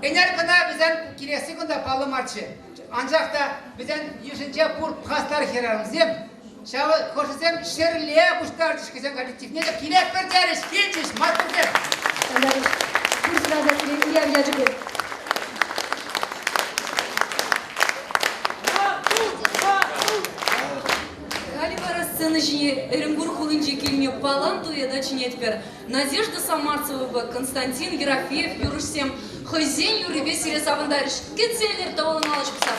Ӗнер кӑна вӗсем килесси кунта паллӑ марччӗ. Анчах та вӗсен йышӗнче пур хастар хӗрарӑмсем, ҫавӑ хӑшӗсем ҫӗрле пуҫтарчӗҫ хӑйсен коллективне те килетпӗр терӗҫ, килчӗҫ, маттурсем. Пурсӑра та сире уяв ячӗпе. Халӗ вара сцена ҫине Эрӗнпур хулинче килнӗ палан туя чӗнетпӗр. Надежда Самарцевӑпа Константин Ерофеев юрӑҫсем хӑйсен юррипе сире савӑнтарӗҫ. Кӗтсе илӗр тӑвӑллӑн алӑ ҫупса.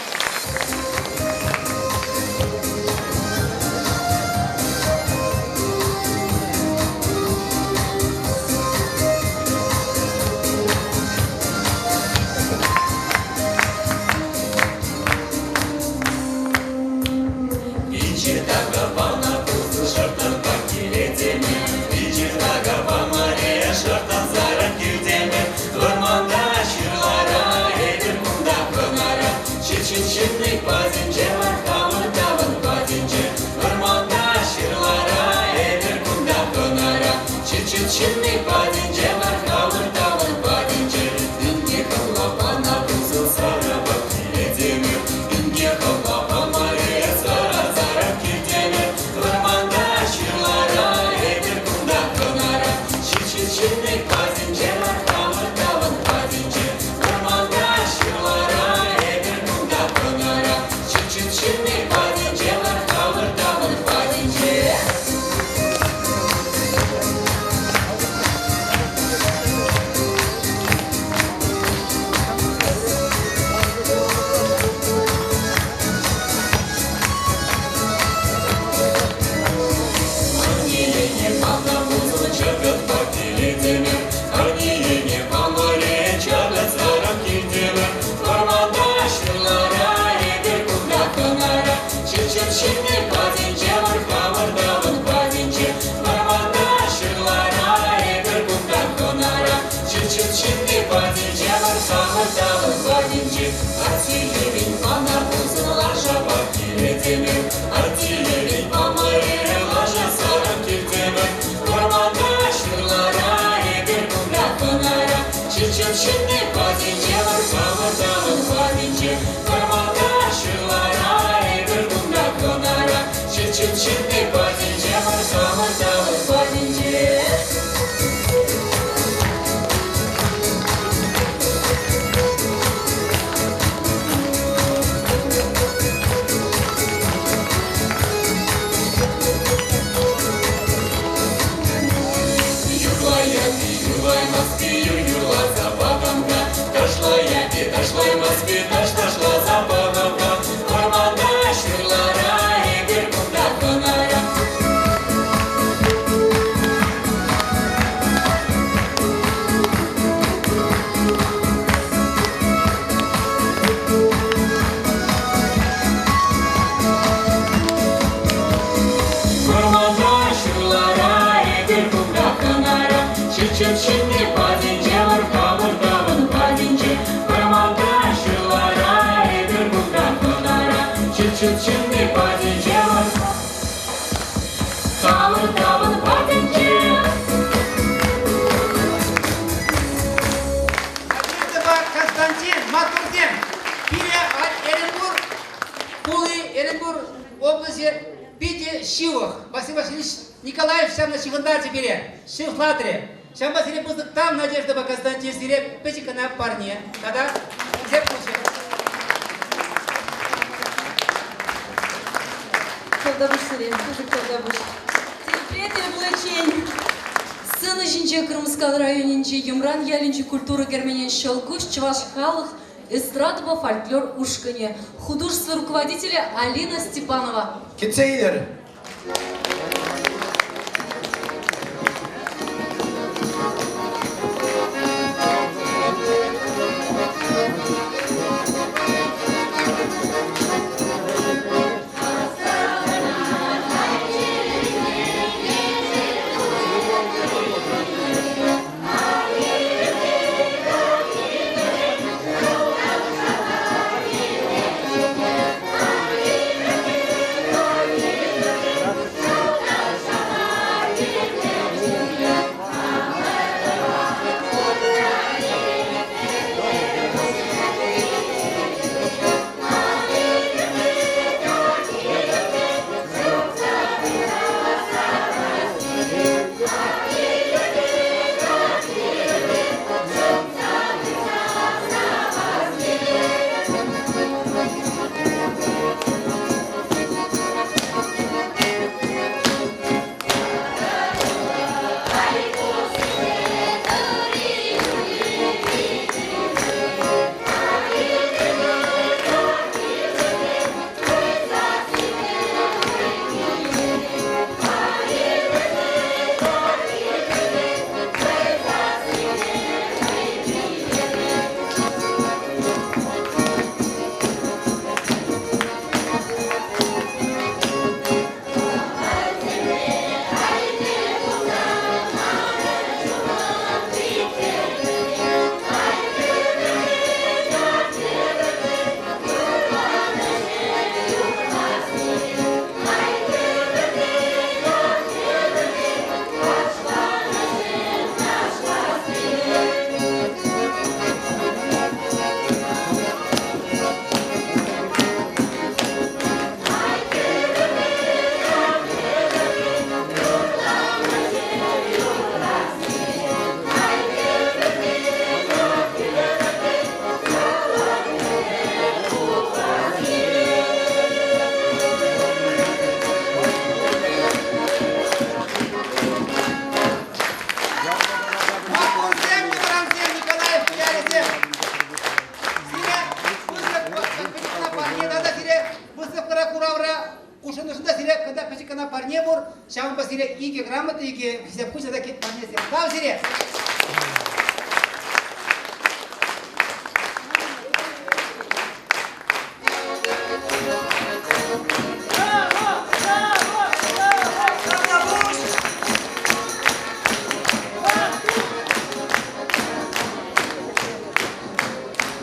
Пичӗ такапана пусӑ шӑртанпа килетеме, Пичӗ такапа Мария шӑртансарах килтеме, Вӑрманта ҫырлара, эпир кунта хӑнара, Ҫит-ҫит ҫынни патӗнче мар, хамӑр тавӑн патӗнче. Вӑрманта ҫырлара, эпир кунта хӑнара, Ҫит-ҫит ҫынни патӗнче мар, хамӑр тавӑн патӗнче. Инке хӑлапана пусӑ сарапа килетеме, Инке хӑлапа Мария сара-сара килтеме, Вӑрманта ҫырлара, эпир кунта хӑнара, Ҫит-ҫит ҫынни патӗнче мар, хамӑр тавӑн патӗнче. Вӑрманта ҫырлара, эпир кунта хӑнара, Ҫит-ҫит ҫынни патӗнче мар, хамӑр тавӑн патӗнче. Аннене панӑ пусӑн чӑкӑтпа килетӗмӗр, Аннене памӑре чӑкӑтсарах килтӗмӗр. Вӑрманта ҫырлара эпир кунта хӑнара, Ҫит-ҫит ҫынни патӗнче мар, хамӑр тавӑн патӗнче. Вӑрманта ҫырлара эпир кунта хӑнара, Ҫит-ҫит ҫынни патӗнче мар, хамӑр тавӑн патӗнче. Артиллерин пана пусӑн лашапа килетӗмӗр, Артиллерин памӑре лаша сарӑх килтӗмӗр. Вӑрманта ҫырлара эпир кунта хӑнара, Ҫит-ҫит ҫынни патӗнче мар, хамӑр тавӑн патӗнче. Вӑрманта ҫырлара эпир кунта хӑнара, Ҫит-ҫит ҫынни патӗнче мар, хамӑр тавӑн патӗнче. Юрлаяпи, юрлаймаспи, юр юрласа пахам-ха, Ташлаяпи, ташлаймаспи, таш ташласа пахам-ха. Вӑрманта ҫырлара эпир кунта хӑнара. Вӑрманта ҫырлара эпир кунта хӑнара, Ҫит-ҫит ҫынни патӗнче мар, хамӑр тавӑн патӗнче. Вӑрманта ҫырлара эпир кунта хӑнара, Ҫит-ҫит ҫынни патӗнче мар, хамӑр тавӑн патӗнче. Надеждӑпа Константин маттурсем пире Эрӗнпур хули, Эрӗнпур облаҫӗ питӗ ҫывӑх. Василий Васильевич Николаев ҫавна ҫыхӑнтарчӗ пире, ҫывӑхлатрӗ. Ҫавӑнпа сире пысӑк тав, Надеждӑпа Константин, сире пӗчӗк кӑна парне тата хисеп хучӗ. Тавтапуҫ сире, пысӑк тавтапуҫ. Тепре тӗл пуличчен. Сцена ҫинче Крымскал районӗнчи Йӑмран ялӗнчи культура керменӗн Ҫӑлкуҫ чӑваш халӑх эстрадӑпа фольклор ушкӑнӗ, художество руководителӗ Алина Степанова. Кӗтсе илӗр. сире икӗ грамота, икӗ хисеп хучӗ тата парнесем. Тав сире!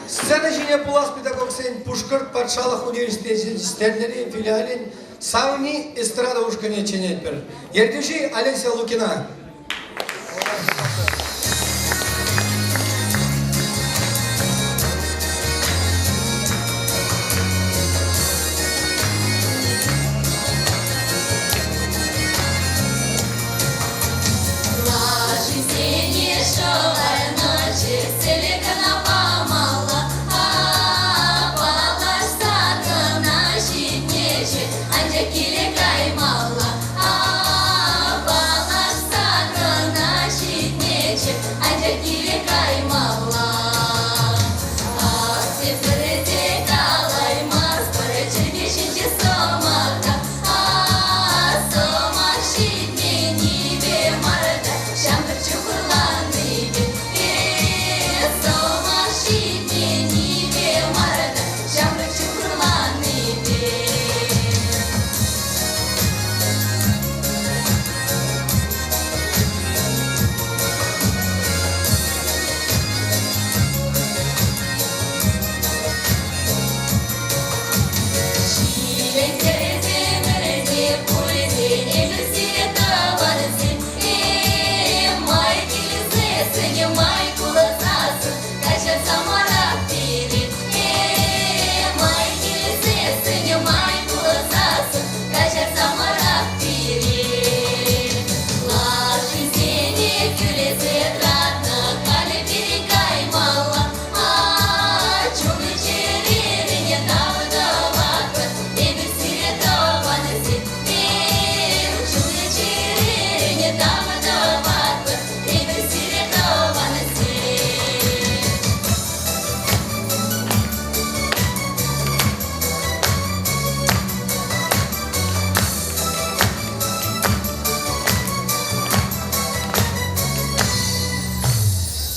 Сцена ҫине пулас педагогсен Пушкӑрт патшалӑх университечӗн Ҫтерлӗри филиалӗн Савни эстрада ушкӑнне чӗнетпӗр. Ертӳҫи Олеся Лукина. Лашисене шӑварнӑччӗ, сӗлӗ кӑна памалла. Паллашса кӑна ҫитнӗччӗ, анчах киле каймалла. Паллашса кӑна ҫитнӗччӗ, анчах киле каймалла. Ах, тепре те калаймастпӑр, чӗлхе ҫинче сӑмах Сӑмах ҫитменнипе мар та, ҫамрӑк чухӑрланнипе. Сӑмах ҫитменнипе мар та, ҫамрӑк чухӑрланнипе. Ҫилентерсемӗрте пурте эпир сире тӑвансем. Май килсессӗн, май кулсассӑн, каҫарса марах пире. Май килсессӗн, май кулсассӑн, каҫарса марах пире. Лашисене кӳлесе тӑратнӑ, халӗ пирӗн каймалла. Чун-чӗрене тав тӑватпӑр, эпир сире тӑвансем. Чун-чӗрене тав тӑватпӑр, эпир сире тӑвансем.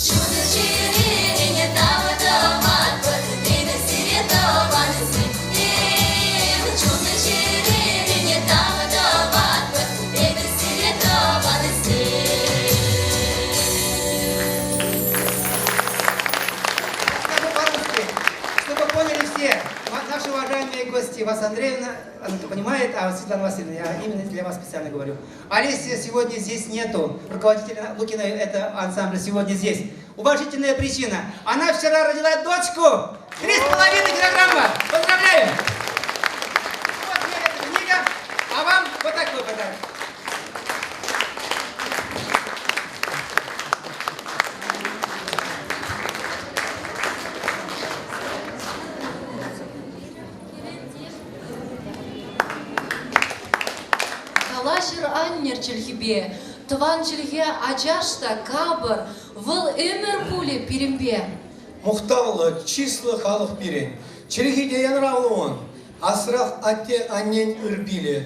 Чун-чӗрене тав тӑватпӑр, эпир сире тӑвансем. Чун-чӗрене тав тӑватпӑр, эпир сире тӑвансем. Скажу по-русски, чтобы поняли все наши уважаемые гости. Вас Андреевна, она понимает, а Светлана Васильевна, я именно для вас специально говорю. Олеси сегодня здесь нету. Руководителя Лукина это ансамбля сегодня здесь. Уважительная причина. Она вчера родила дочку. 3,5 килограмма. Поздравляем! Вот ей эта книга, а вам вот такой подарок. Калаҫӑр аннӗр чӗлхипе, тӑван чӗлхе ачаш та капӑр, вӑл ӗмӗр пулӗ пирӗнпе. Мухтавлӑ, чыслӑ халӑх пирӗн. Чӗлхи те янравлӑ ун. Асрах атте-аннен ыр пилӗ.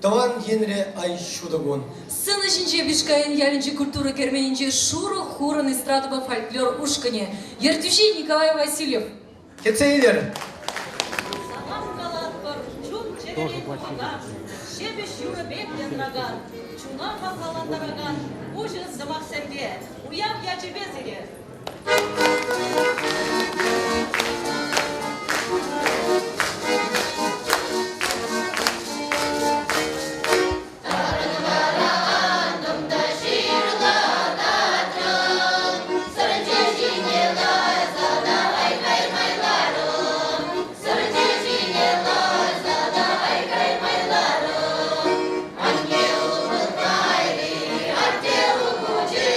Тӑван енре ай ҫутӑ кун. Сцена ҫинче Бишкаин ялӗнчи культура керменӗнчи шурӑ хурӑн эстрадӑпа фольклор ушкӑнӗ. Ертӳҫи Николай Васильев. Кӗтсе илер. Салам калатпӑр, чун-чӗререн тухакан, ҫепӗҫ юрӑ пек янракан, чуна хавхалантаракан уҫӑ сӑмахсемпе уяв ячӗпе сире! Тарӑн та ҫырла татрӑм, сӑрчӗ ҫине ларса та ай-хай майларӑм. Сӑрчӗ ҫине ларса та ай-хай майларӑм. Анне улӑх кайри, атте улмучи.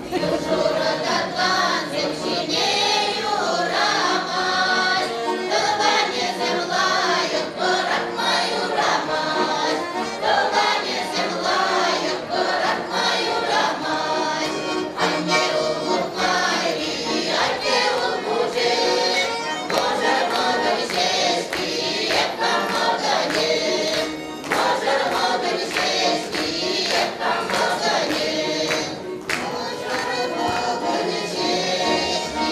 Шурӑ татлансем ҫине юрамасть, Тӑванӗсем лайӑх пӑрахма юрамасть, Тӑванӗсем лайӑх пӑрахма юрамасть. Анне улмут майри, атте улмучӗ, Мӑшӑр мӑкӑль ҫеҫки, эп кам мӑкӑнӗ. Мӑшӑр мӑкӑль ҫеҫки, эп кам мӑкӑнӗ. Мӑшӑр мӑкӑль ҫеҫки,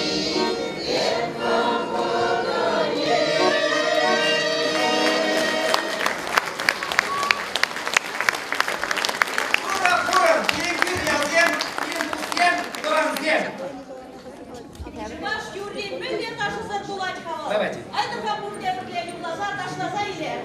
эп кам мӑкӑнӗ. Турӑ хурӑн, пирӗн кӳр ялсем, пирӗн туссем, тӑвансем. Чӑваш юрри мӗнле ташӑсӑр пулать-ха вӑл? Давайте. Айтӑр-ха пурте пӗрле юрласа ташласа илер.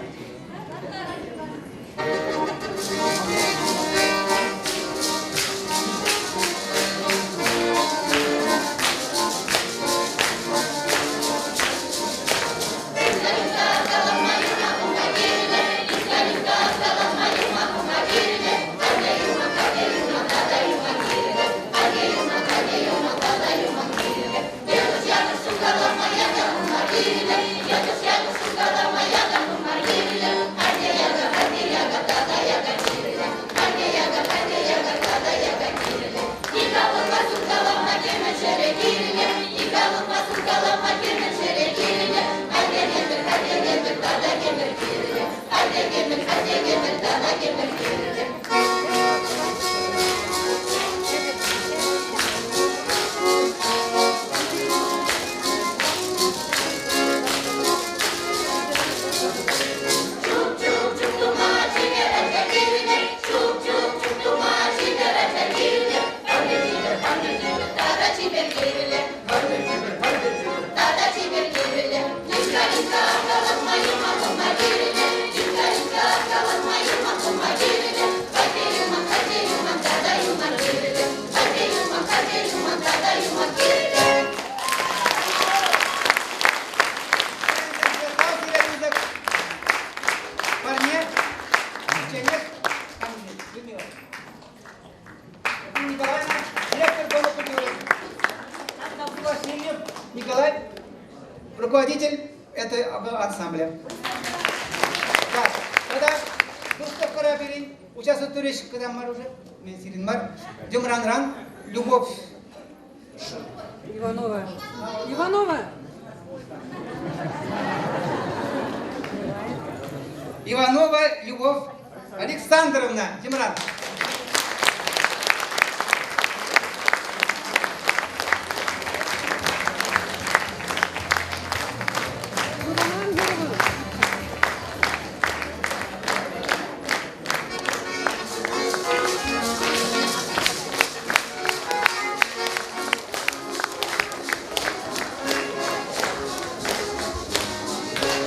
Парне, чеченек, Людмила. Николаевна, директор Дома культуры. Васильев Николай, руководитель этого ансамбля. Так, тогда выставка пирӗн участвовать турӗҫ, когда мар уже, мен сирӗн мар, Демранран, Любовь Иванова. Иванова! Иванова Любовь Александровна Демран.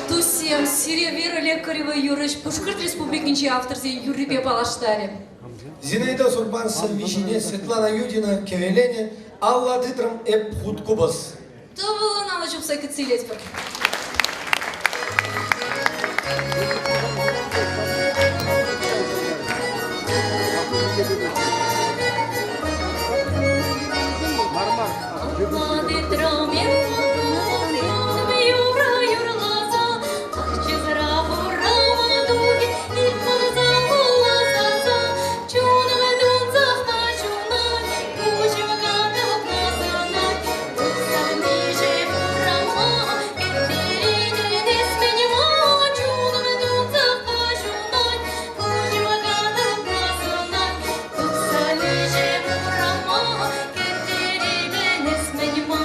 Туссем, сире Вера Лекарева юрӑҫ Пушкӑрт Республикинчи авторсен юррипе паллаштарӗ. Зинаида Сурбан сӑвви ҫине Светлана Юдина кӗвӗленӗ «Алла тытрӑм эп хут купӑс». Тӑвӑллӑн алӑ ҫупса кӗтсе илетпӗр. Алла тытрӑм эп юрӑ юрласа, Ах, хурама тухӗ, илтмаса вуласа, Чунӑм тунсӑхпа ҫунать, куҫӑм катӑкла сӑнать. Тухсан урама, кӗттеретӗн эс мӗн-ма? Чунӑм тунсӑхпа ҫунать, куҫӑм катӑкла сӑнать. Тухсан урама, кӗттеретӗн эс мӗн-ма?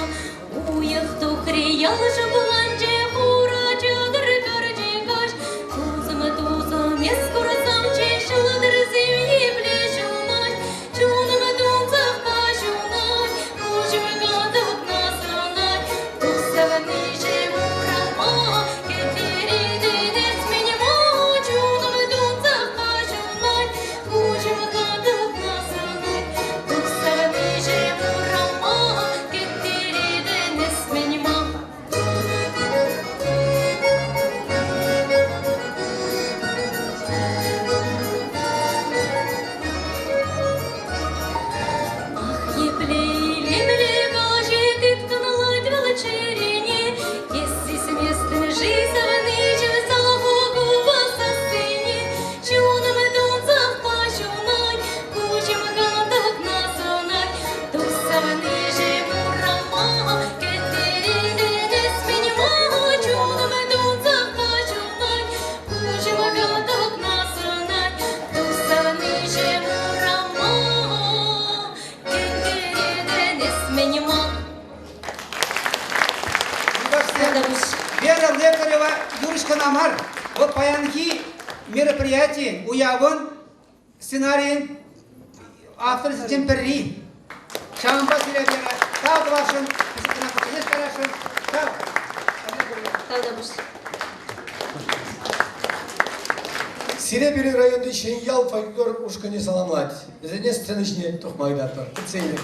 кӑна мар, вӑл паянхи мероприятийӗн, уявӑн сценарийӗн авторӗсенчен пӗри. Ҫавӑнпа сире Вера тав тӑвасшӑн, пысӑк кӑна парасшӑн. Тав. Тавтапуҫ. Сире пирӗн районти Ҫӗньял фольклор ушкӑнӗ саламлать. Вӗсене сцена ҫине тухма ыйтатпӑр. Кӗтсе илӗр.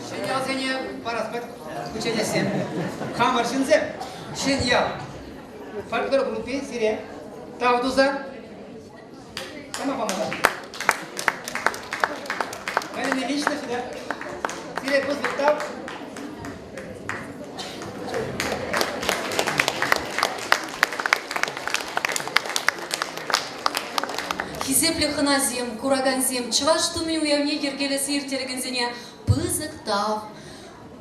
Ҫӗньялсене парас кучченеҫсем. Хамӑр ҫынсем, Ҫӗньял фольклор группи сире тав туса кама памалла? Галина лично сюда. Сире пысӑк тав. Хисеплӗ хӑнасем, куракансем, чӑваш тумӗн уявне йӗркелесе ирттерекенсене пысӑк тав.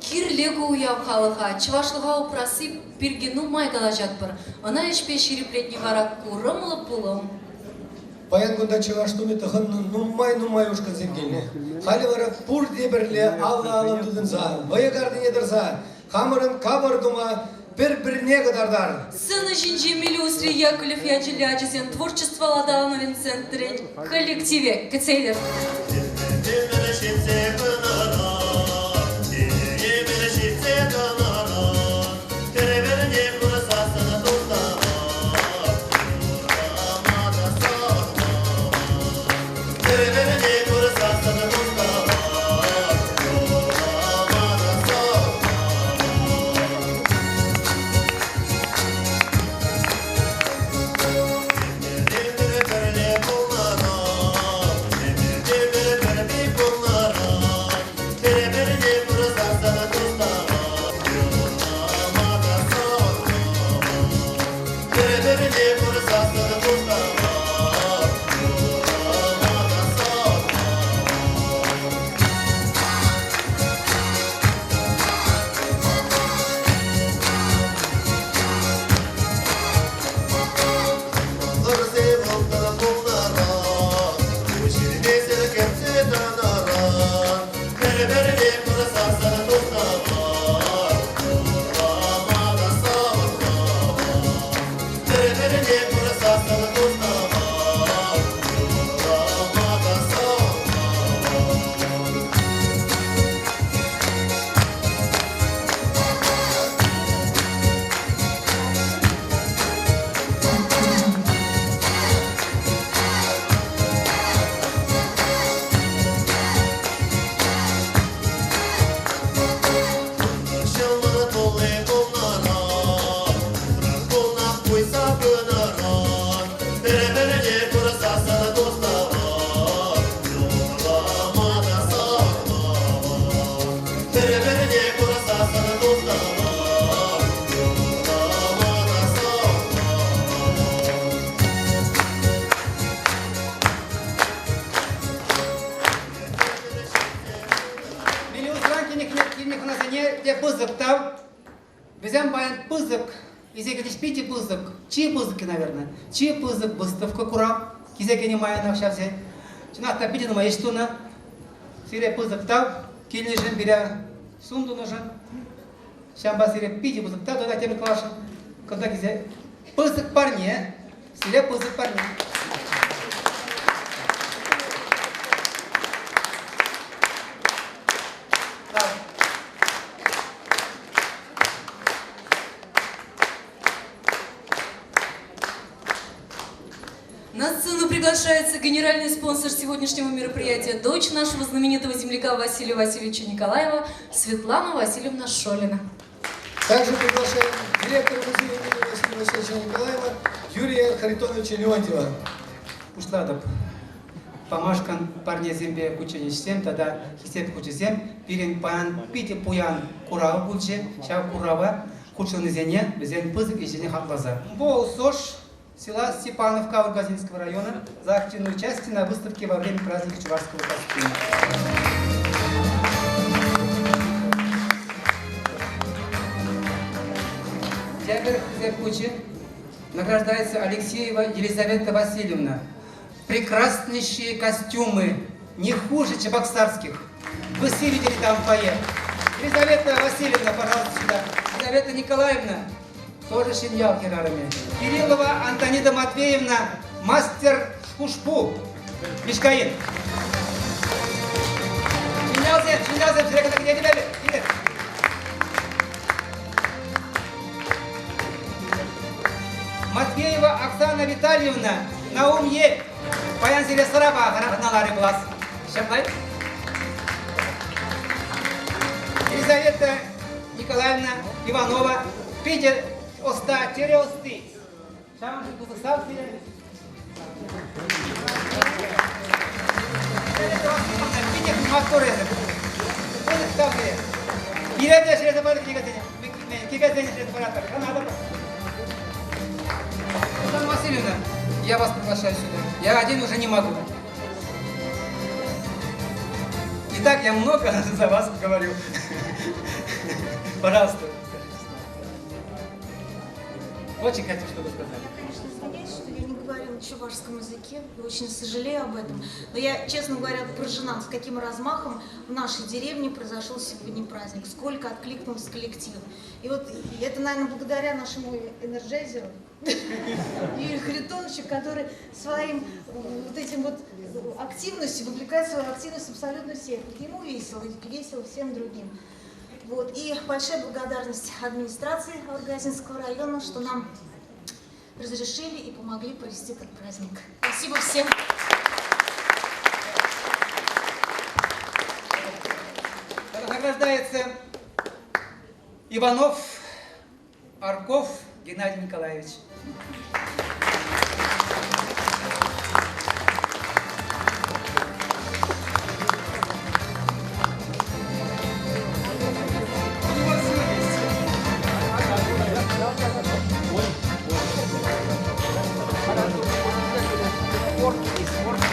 Кирлӗ ку уяв халӑха, чӑвашлӑха упрасси пирки нумай калаҫатпӑр. Ӑна ӗҫпе ҫирӗплетни вара курӑмлӑ пулӑм. Паян кунта чӑваш тумӗ тӑхӑннӑ нумай-нумай ушкӑнсем килнӗ. Халӗ вара пурте пӗрле алла-аллӑн тытӑнса, вӑйӑ картине тӑрса хамӑрӑн капӑр тума пӗр-пӗрне кӑтартар. Сцена ҫинче Мелеузри Яковлев ячӗллӗ ачасен творчество аталанӑвӗн центрӗн коллективӗ кӗтсе илер. Ҫитсе тӑнӑран, Кӗрӗверне курсассӑн те пысӑк тав. Вӗсем паян пысӑк, илсе килчӗҫ питӗ пысӑк, чи пысӑкки, наверное, чи пысӑк выставка курав килсе кӗнӗ майӑнах ҫавсен. Чӑнах та питӗ нумай ӗҫ тунӑ. Сире пысӑк тав, килнӗшӗн пире сум тунӑшӑн. Ҫавӑнпа сире питӗ пысӑк тав тата тепӗр каласшӑн. Кунта килсе пысӑк парне, сире пысӑк парне. На сцену приглашается генеральный спонсор сегодняшнего мероприятия, дочь нашего знаменитого земляка Василия Васильевича Николаева, Светлана Васильевна Шолина. Также приглашаем директора музея имени Василия Васильевича Николаева Юрия Харитоновича Леонтьева. Пуҫлатӑп. Памашкӑн парнесемпе кучченеҫсем тата хисеп хучӗсем пирӗн паян питӗ пуян курав пулчӗ. Ҫав курава хутшӑннисене вӗсен пысӑк ӗҫӗсене хакласа. МБОУ села Степановка Аургазинского района за активное участие на выставке во время праздника чувашского костюма. Тепӗр хисеп хучӗ награждается Алексеева Елизавета Васильевна. Прекраснейшие костюмы, не хуже чебоксарских. Вы все видели там фойе. Елизавета Васильевна, пожалуйста, сюда. Елизавета Николаевна, тоже Шиньял херарами. Кириллова Антонида Матвеевна, мастер хушпу. Мишкаин. Шиньялсем, шиньялсем, Матвеева Оксана Витальевна, Наум Ель. Паян сире сӑрапа хӑналарӗ пулас. Ҫапла. Елизавета Николаевна Иванова, питӗ ӑста, тӗрӗ ӑсти. Ҫавӑншӑн пысӑк сав сире. Питӗ маттур эсӗ. Пысӑк тав сире. Пире те ӗҫлесе патӑр килкесене. Килкесене ӗҫлесе паратӑр. Канатӑр. Светлана Васильевна, я вас приглашаю сюда. Я один уже не могу. Итак, я много за вас говорю. Пожалуйста, скажите. Очень хочу, чтобы сказали. Я, конечно, извиняюсь, что я не говорю на чувашском языке. Я очень сожалею об этом. Но я, честно говоря, поражена, с каким размахом в нашей деревне произошел сегодня праздник. Сколько откликнулся коллектив. И вот это, наверное, благодаря нашему энерджайзеру, Юрию Харитоновичу, который своим вот этим вот активностью, вовлекает свою активность абсолютно всех. Вот ему весело, и весело всем другим. Вот. И большая благодарность администрации Аургазинского района, что нам разрешили и помогли провести этот праздник. Спасибо всем. Награждается Иванов Арков Геннадий Николаевич.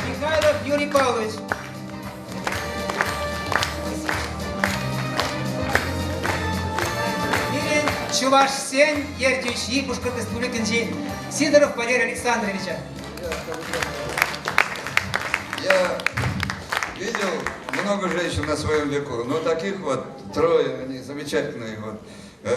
Михайлов Юрий Павлович. Пирӗн чӑвашсен ертӳҫи Пушкӑрт Республикинчи Сидоров Валерий Александровича. Я видел много женщин на своем веку, но таких вот трое, они замечательные. Вот.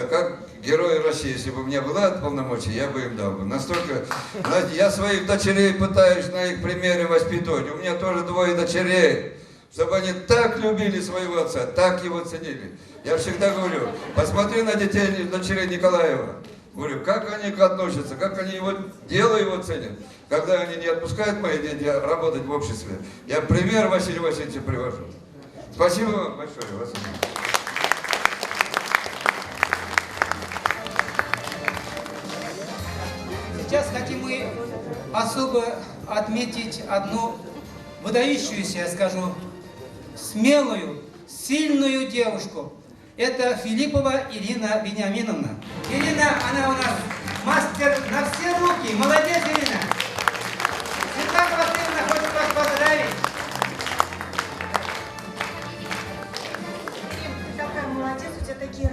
Как герои России, если бы у меня была полномочия, я бы им дал бы. Настолько, знаете, я своих дочерей пытаюсь на их примере воспитывать. У меня тоже двое дочерей чтобы они так любили своего отца, так его ценили. Я всегда говорю, посмотри на детей, дочерей Николаева. Говорю, как они относятся, как они его, дело его ценят. Когда они не отпускают мои дети работать в обществе, я пример Василия Васильевича привожу. Спасибо вам большое, Василий. Сейчас хотим мы особо отметить одну выдающуюся, я скажу, смелую, сильную девушку. Это Филиппова Ирина Вениаминовна. Ирина, она у нас мастер на все руки. Молодец, Ирина. Светлана Васильевна хочет вас поздравить. Ирина, ты такая молодец, у тебя такие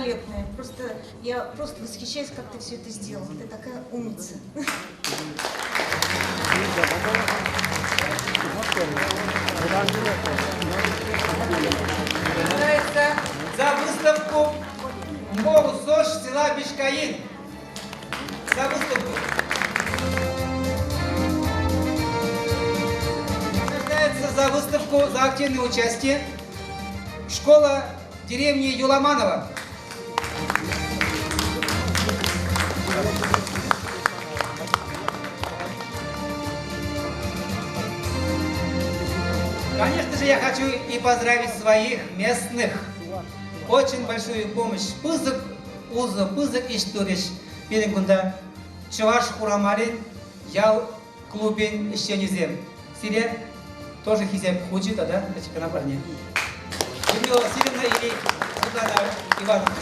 великолепные. Просто я просто восхищаюсь, как ты все это сделала. Ты такая умница. За выставку Мору СОЖ села Бишкаин. За выставку. Награждается за выставку за активное участие школа деревни Юламанова. Конечно же, я хочу и поздравить своих местных. Очень большую помощь. Пысӑк усӑ, пысӑк ӗҫ турӗҫ пирӗн кунта Чӑваш Хурамалин ял клубӗн ӗҫченӗсем. Сире тоже хисеп хучӗ тата пӗчӗк парне. Людмила Васильевна или Светлана Ивановна.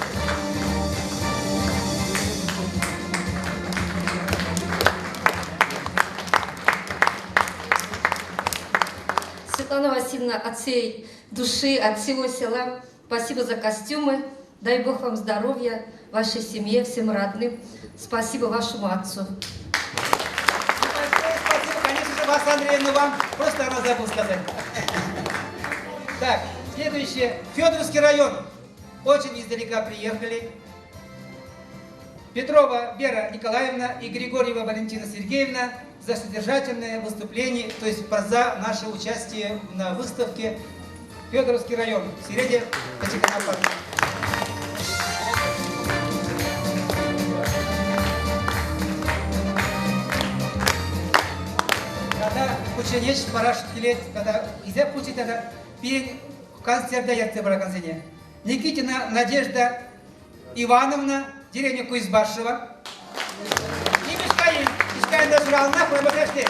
Светлана Васильевна, от всей души, от всего села, спасибо за костюмы. Дай Бог вам здоровья, вашей семье, всем родным. Спасибо вашему отцу. Большое спасибо, конечно же, вас, Андреевна, вам. Просто она забыл сказать. Так, следующее. Федоровский район. Очень издалека приехали. Петрова Вера Николаевна и Григорьева Валентина Сергеевна за содержательное выступление, то есть за наше участие на выставке Федоровский район, Сиреде Тачиканапар. Когда ученеч параш килет, когда изеп учит, тогда пирен концерта ертсе пыракансене. Никитина Надежда Ивановна, деревня Куйзбашева. И Мишкаин. Мишкаин ҫуралнӑ, Хурамакашне.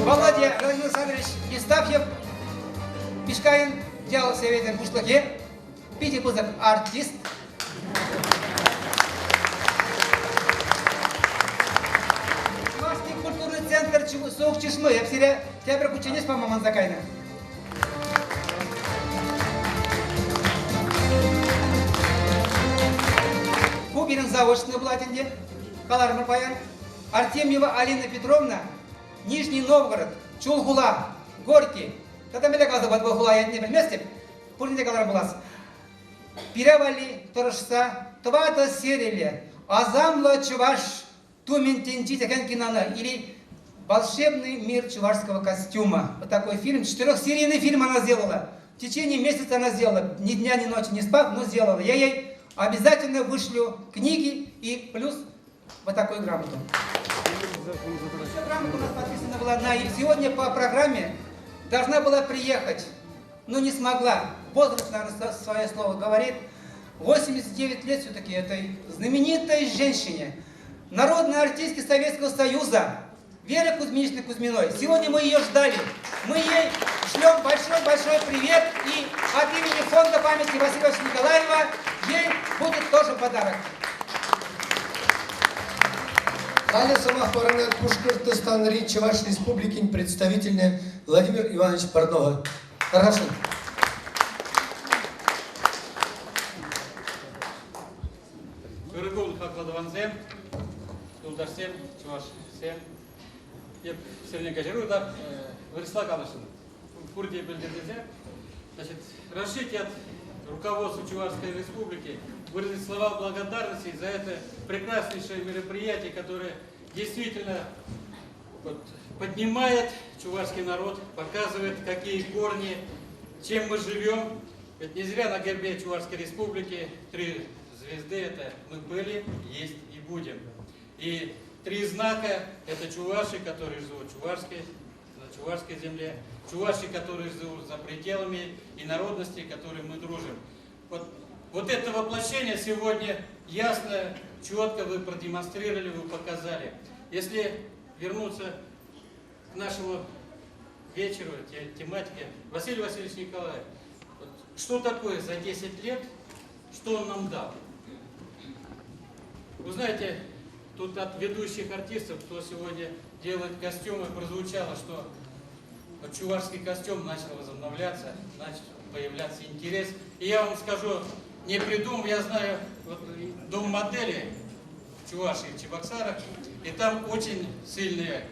Володя Владимир Александрович Евстафьев, Мишкаин ял советӗн пуҫлӑхӗ, питӗ пысӑк артист. Чӑвашский культурный центр Сух Чишмы. Эп сире тепӗр кучченеҫ пама манса кайнӑ. Ку пирӗн заочный пулать ӗнтӗ. Каларӑмӑр паян. Артемьева Алина Петровна, Нижний Новгород, Чулхула, Горький. Тата мӗнле каласа вӑл хула ятне пӗлместӗп. Пурне те каларӑм пулас. Пире валли тӑрӑшса тӑватӑ сериллӗ асамлӑ чӑваш тумӗн тӗнчи текен кинона или «Волшебный мир чувашского костюма». Вот такой фильм. Четырехсерийный фильм она сделала. В течение месяца она сделала. Ни дня, ни ночи не спав, но сделала. Я ей обязательно вышлю книги и плюс вот такую грамоту. Еще грамота у нас подписана была на... Сегодня по программе должна была приехать, но не смогла. Возраст, наверное, свое слово говорит. 89 лет все-таки этой знаменитой женщине, народной артистке Советского Союза, Вере Кузьминичне Кузьминой. Сегодня мы ее ждали. Мы ей шлем большой-большой привет. И от имени Фонда памяти Василия Ивановича Николаева ей будет тоже подарок. Халӗ сӑмах парана Пушкӑртстанри Чӑваш Республикин представительне Владимир Иванович Портнова. Тархасшӑн. Ырӑ кун, хаклӑ тӑвансем, юлташсем, чӑвашсем. Эп сирне каҫару та вырӑсла каласшӑн. Пурте пӗлтӗр тесе. Значит, разрешите от руководства Чувашской Республики выразить слова благодарности за это прекраснейшее мероприятие, которое действительно вот, поднимает чувашский народ, показывает, какие корни, чем мы живем. Ведь не зря на гербе Чувашской Республики три звезды – это мы были, есть и будем. И три знака – это чуваши, которые живут в Чувашской, на Чувашской земле, чуваши, которые живут за пределами, и народности, которые мы дружим. Вот, вот это воплощение сегодня ясно, четко вы продемонстрировали, вы показали. Если вернуться к нашему вечеру, тематике, Василий Васильевич Николаев, вот что такое за 10 лет, что он нам дал? Вы знаете, Тут от ведущих артистов, кто сегодня делает костюмы, прозвучало, что чувашский костюм начал возобновляться, начал появляться интерес. И я вам скажу, не придумал, я знаю вот, дом модели в Чувашии, в Чебоксарах, и там очень сильные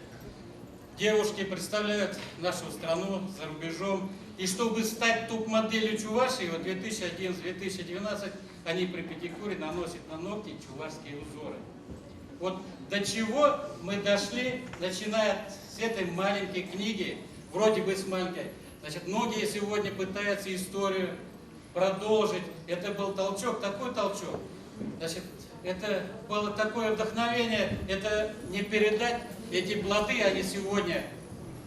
девушки представляют нашу страну за рубежом. И чтобы стать топ-моделью Чувашии, вот 2011-2012, они при педикюре наносят на ногти чувашские узоры. Вот до чего мы дошли, начиная с этой маленькой книги, вроде бы с маленькой. Значит, многие сегодня пытаются историю продолжить. Это был толчок, такой толчок. Значит, это было такое вдохновение, это не передать. Эти плоды, они сегодня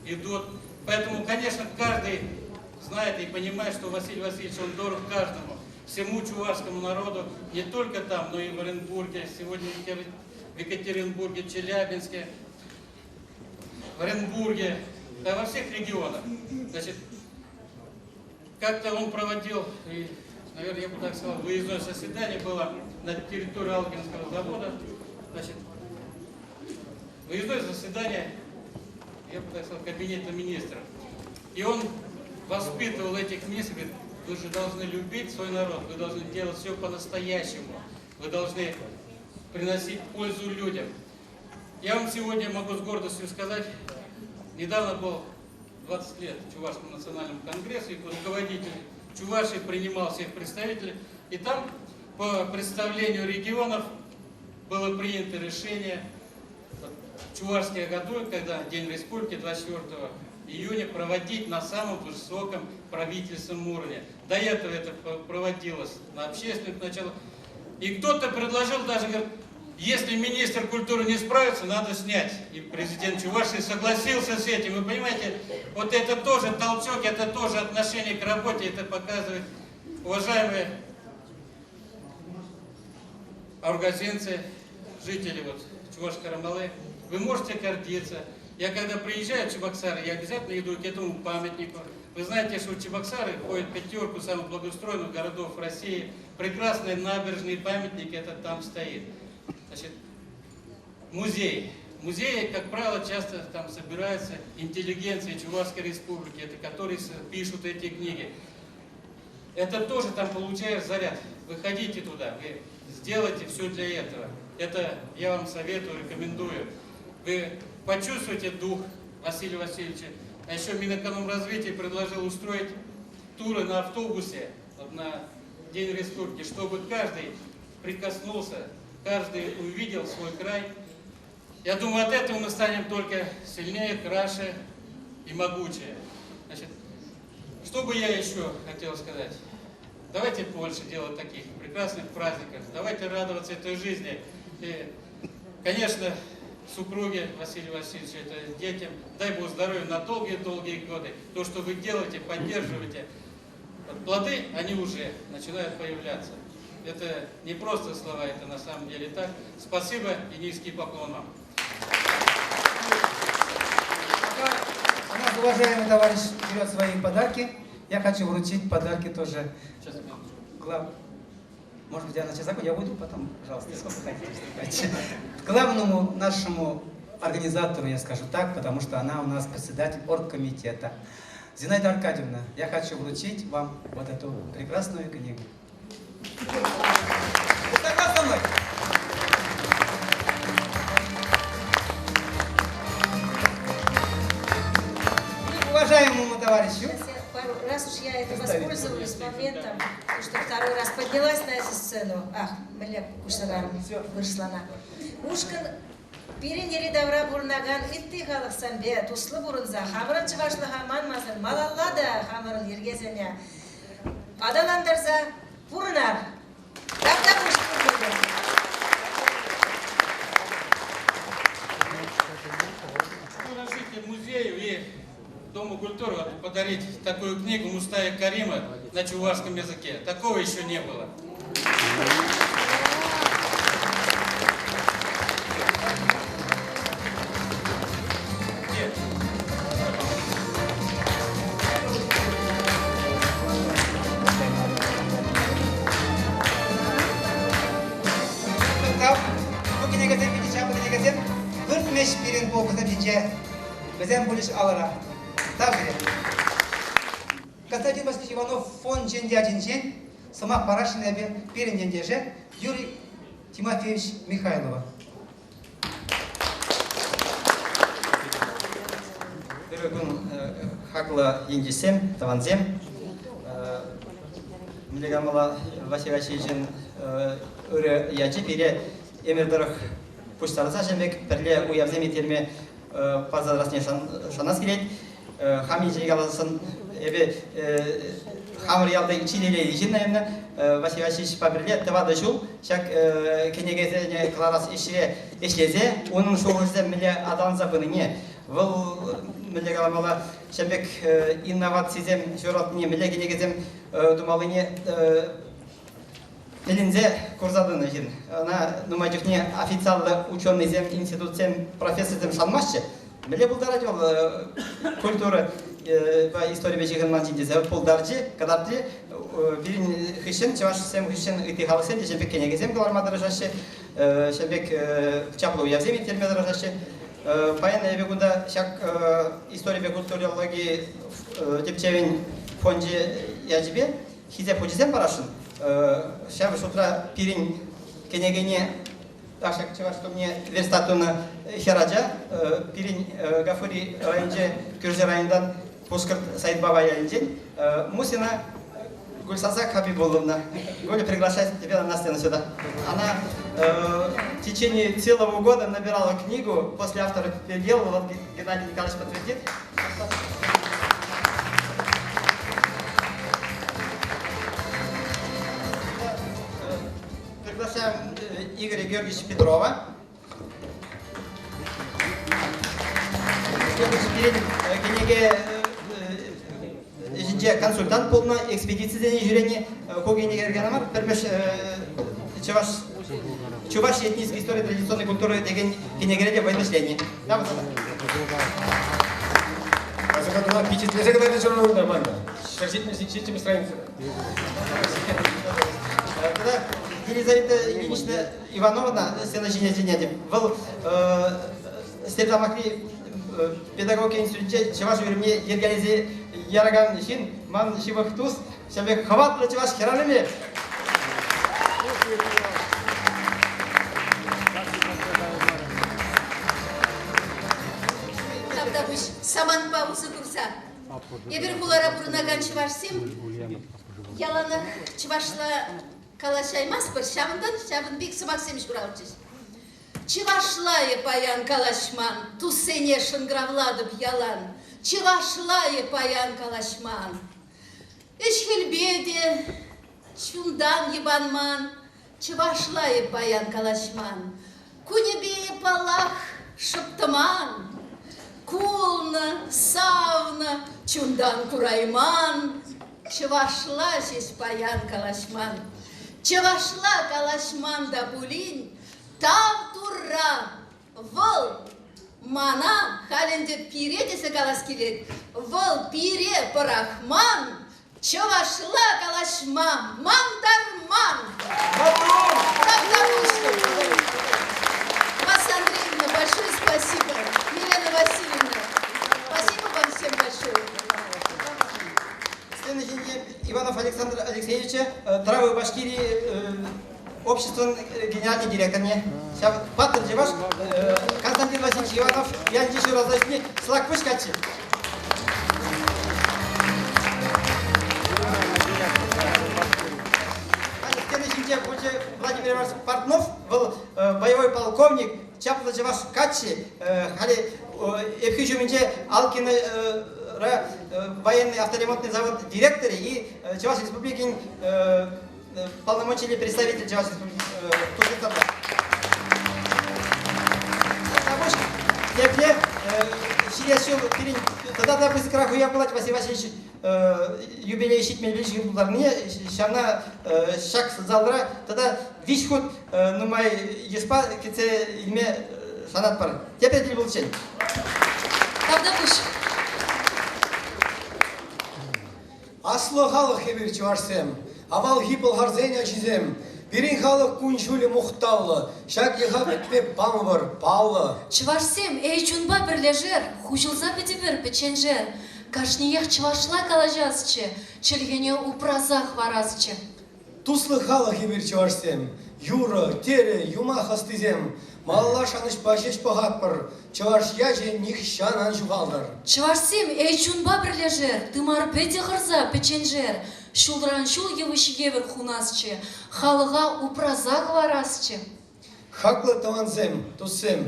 идут. Поэтому, конечно, каждый знает и понимает, что Василий Васильевич, он дорог каждому, всему чувашскому народу, не только там, но и в Оренбурге, сегодня в Екатеринбурге, Челябинске, в Оренбурге, да во всех регионах. Значит, как-то он проводил, и, наверное, я бы так сказал, выездное заседание было на территории Алгинского завода. Значит, выездное заседание, я бы так сказал, кабинета министров. И он воспитывал этих министров, говорит, вы же должны любить свой народ, вы должны делать все по-настоящему, вы должны приносить пользу людям. Я вам сегодня могу с гордостью сказать, недавно был 20 лет Чувашскому национальному конгрессу, и руководитель Чувашии принимал всех представителей, и там по представлению регионов было принято решение Чувашские году, когда День Республики, 24 июня, проводить на самом высоком правительственном уровне. До этого это проводилось на общественных началах. И кто-то предложил даже, говорит, если министр культуры не справится, надо снять. И президент Чувашии согласился с этим. Вы понимаете, вот это тоже толчок, это тоже отношение к работе, это показывает, уважаемые аргазинцы, жители вот Чуваш-Карамалы, вы можете гордиться. Я когда приезжаю в Чебоксары, я обязательно иду к этому памятнику. Вы знаете, что Чебоксары входят в пятерку самых благоустроенных городов России. Прекрасные набережные памятники, это там стоит. Значит, музей. Музеи, как правило, часто там собираются интеллигенция Чувашской республики, это которые пишут эти книги. Это тоже там получаешь заряд. Выходите туда, вы сделайте все для этого. Это я вам советую, рекомендую. Вы почувствуете дух Василия Васильевича. А еще Минэкономразвитие предложил устроить туры на автобусе вот на День Республики, чтобы каждый прикоснулся, каждый увидел свой край. Я думаю, от этого мы станем только сильнее, краше и могучее. Значит, что бы я еще хотел сказать? Давайте больше делать таких прекрасных праздников. Давайте радоваться этой жизни. И, конечно, супруге Василию Васильевичу, это детям. Дай Бог здоровья на долгие-долгие годы. То, что вы делаете, поддерживаете. Вот плоды, они уже начинают появляться. Это не просто слова, это на самом деле так. Спасибо и низкий поклон вам. У нас уважаемый товарищ берет свои подарки. Я хочу вручить подарки тоже. Сейчас, Глав... Может быть, я начну закон, я уйду потом, пожалуйста, сколько хотите, выступайте. Главному нашему организатору, я скажу так, потому что она у нас председатель оргкомитета. Зинаида Аркадьевна, я хочу вручить вам вот эту прекрасную книгу. Вы согласны со мной? И уважаемому товарищу. Раз уж я это воспользовалась моментом, что второй раз поднялась на эту сцену. Ах, мӗнле куҫса вырӑслана. Ушкӑн пирӗн йӗри-тавра пурӑнакан ытти халӑхсемпе туслӑ пурӑнса хамӑрӑн чӑвашлӑха манмасӑр малалла та хамӑрӑн йӗркесене аталантарса пурӑнар. Тавтапуҫ пурне Предложите музею и Дому культуры вот подарить такую книгу Мустая Карима на чувашском языке. Такого еще не было. Нет. Тав. Ку кӗнекесем питӗ чаплӑ. Конкурссем ҫинче вӗсем пулӗҫ алӑра. Тав сире. Константин Васильевич Иванов фончӗн ячӗнчен сӑмах парасшӑн эпӗ пирӗн ентеше Юрий Тимофеевич Михайлова. Ырӑ кун, хаклӑ ентешсем, тӑвансем. Мӗнле калама Василий Васильевичӑн ырӑ ячӗ пире ӗмӗр тӑрӑх пуҫтарса ҫын пек пӗрле уявсем ирттерме парса тӑрасне шанас килет. Хам енчен каласан, эпӗ хамӑр ялта чи телейлӗ ҫын, наверное, Василий Васильевичпа пӗрле тӑватӑ ҫул ҫак кӗнекесене кӑларас ӗҫре ӗҫлесе унӑн шухӑшӗсем мӗнле аталанса пынине, вӑл мӗнле каламалла, ҫав пек инновацисем ҫуратнине, мӗнле кӗнекесем тумаллине тӗлӗнсе курса тӑнӑ ҫын. Ӑна нумай чухне официаллӑ ученӑйсем, институтсем, профессорсем шанмаҫҫӗ. Мӗнле пултарать вӑл культура историпе ҫыхӑнман ҫын тесе пултарчӗ, кӑтартрӗ. Пирӗн хыҫҫӑн, чӑвашсем хыҫҫӑн ытти халӑхсем те ҫав пек кӗнекесем кӑларма тӑрӑшаҫҫӗ, ҫав пек чаплӑ уявсем ирттерме тӑрӑшаҫҫӗ. Паян эпӗ кунта ҫак историпе культурологи тӗпчевӗн фончӗ ячӗпе хисеп хучӗсем парасшӑн. Ҫав шутра пирӗн кӗнекене ҫак чӑваш тумне верстат тунӑ хӗр ача пирӗн Гафури районӗнче кӳршӗ районтан Пушкӑрт Саидбаба ялӗнчен Мусина Гульсаса Хабибулловна. Гуля, приглашаю тебя на сцену сюда. Она в течение целого года набирала книгу, после автора переделала, вот Геннадий Николаевич подтвердит. Приглашаем Игоря Георгиевича Петрова. Пирӗн кӗнеке ӗҫӗнче консультант пулнӑ, экспедицисене ҫӳренӗ. Ку кӗнеке кӑна мар, пӗрмеш чӑваш Чуваш этнической истории традиционной культуры текен кӗнекере те вӑйлӑ ӗҫленӗ. Асӑрхатуна пичетлесе кӑларнӑ журналта манда. 177 страница. Тата Елизавета Ильинична Ивановна сцена ҫине чӗнетӗп. Вӑл Стерлитамакри педагогика институтӗнче чӑваш уйрӑмне йӗркелесе яракан ҫын, ман ҫывӑх тус, ҫав пек хӑватлӑ чӑваш хӗрарӑмӗ. Тавтапуҫ самантпа усӑ курса. Эпир хулара пурӑнакан чӑвашсем яланах чӑвашла калаҫаймастпӑр, ҫавӑнтан ҫавӑн пек сӑмахсем ҫуралчӗҫ. Чӑвашла паян калаҫман, туссене шӑнкӑравлатӑп ялан. Чӑвашла паян калаҫман. Ӗҫ-хӗлпе те чунтан йӑпанман, чӑвашла эп паян калаҫман. Кунӗпе эп, паллах, шӑп тӑман. Кулнӑ, савнӑ, чунтан курайман, чӑвашла ҫеҫ паян калаҫман. Чӑвашла калаҫман та пулин, тав Турра, вӑл мана халь ӗнтӗ пире тесе калас килет, вӑл пире пӑрахман, чӑвашла калаҫма мантарман. Васа Андреевна, большое спасибо. Елена Васильевна, спасибо вам всем большое. Сцена ҫинче Иванов Александр Алексеевича Травы Башкирии обществӑн генеральнӑй директорне, ҫав паттӑр чӑваш Константин Васильевич Иванов ялӗнче ҫуралса ӳснӗ Слакпуҫ каччи. Сцена ҫинче пулчӗ Владимир Иванович Портнов, вӑл боевой полковник, чаплӑ чӑваш каччи, халӗ Ӗпхӳ ҫумӗнче Алкинӑра военный авторемонтный завод директорӗ и Чӑваш Республикин полномочий представитель Чӑваш Республики Тутарстана. Тепле ҫитес ҫул пирӗн тата та пысӑкрах уяв пулать Василий Васильевич юбилей ҫитмелле ҫул пултарнине ҫавна ҫак залра тата виҫ хут нумай йышпа кӗтсе илме шанатпӑр. Тепре тӗл пулччен. Тавтапуҫ. Аслӑ халӑх эпир, чӑвашсем, авалхи пӑлхарсен ачисем. Пирӗн халӑх кун-ҫулӗ мухтавлӑ, ҫак йӑха пӗтме памӑпӑр, паллӑ. Чӑвашсем, эй, чунпа пӗрлешер, хуҫӑлса пӗтӗпӗр пӗчченшер. Кашниех чӑвашла калаҫасчӗ, чӗлхене упраса хӑварасчӗ. Туслӑ халӑх эпир чӑвашсем, юрӑ, тӗрӗ, юмах ӑстисем. Малалла шанӑҫпа ҫеҫ пӑхатпӑр, чӑваш ячӗ нихҫан ан ҫухалтӑр. Чӑвашсем, эй, чунпа пӗрлешер, тымар пӗтӗ хӑрса пӗчченшер. Ҫулран ҫул йывӑҫ евӗр хунасчӗ, халӑха упраса хӑварасчӗ. Хаклӑ тӑвансем, туссем,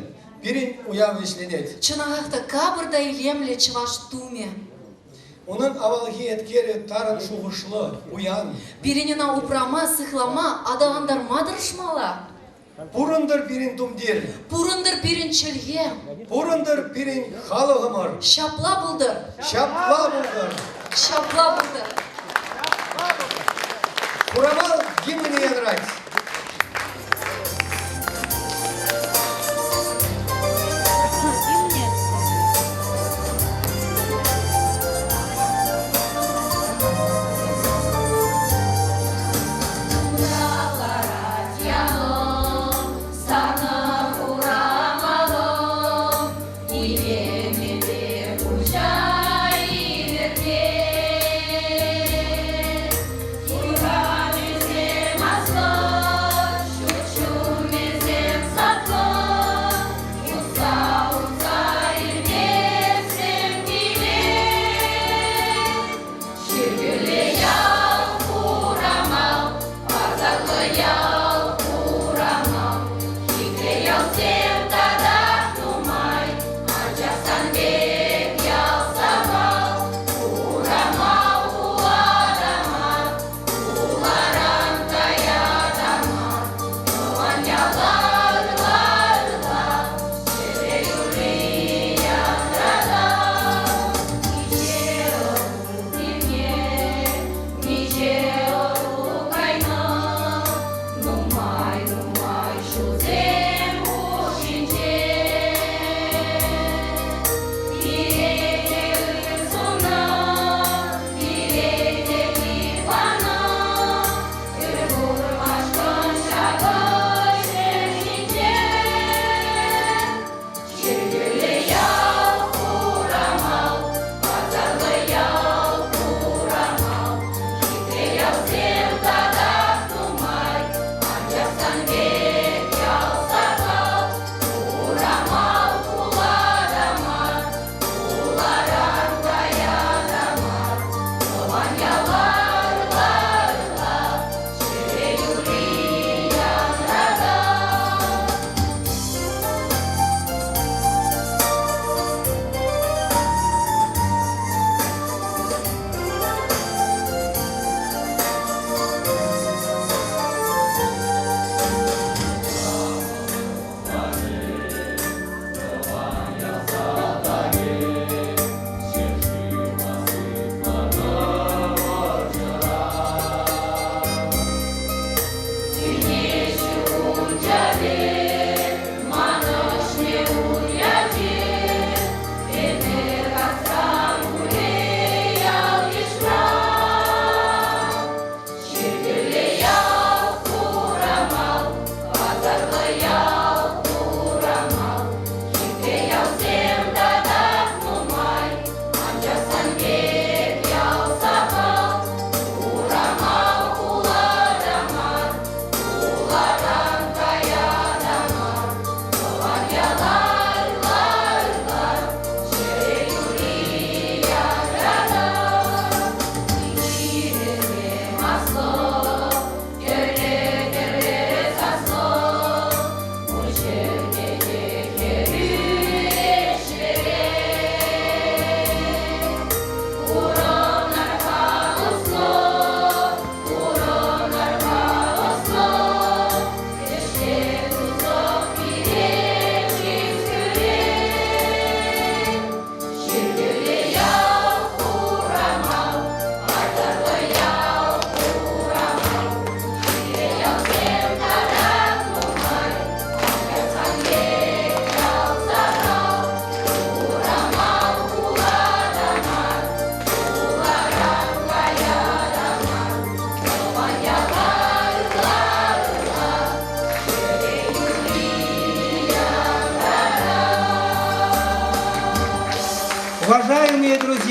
пирӗн уяв вӗҫленет. Чӑнахах та капӑр та илемлӗ чӑваш тумӗ. Унӑн авалхи еткерӗ тарӑн шухӑшлӑ, пуян. Пирӗн ӑна упрама, сыхлама, аталантарма тӑрӑшмалла. Пурӑнтӑр пирӗн тумтир. Пурӑнтӑр пирӗн чӗлхе. Пурӑнтӑр пирӗн халӑхӑмӑр. Ҫапла пултӑр. Ҫапла пултӑр. Ҫапла пултӑр. Хурамал гимнӗ янрать. Сана хурамалӑм, илемӗпе куҫа илӗртет. Хурамӗсем аслӑ.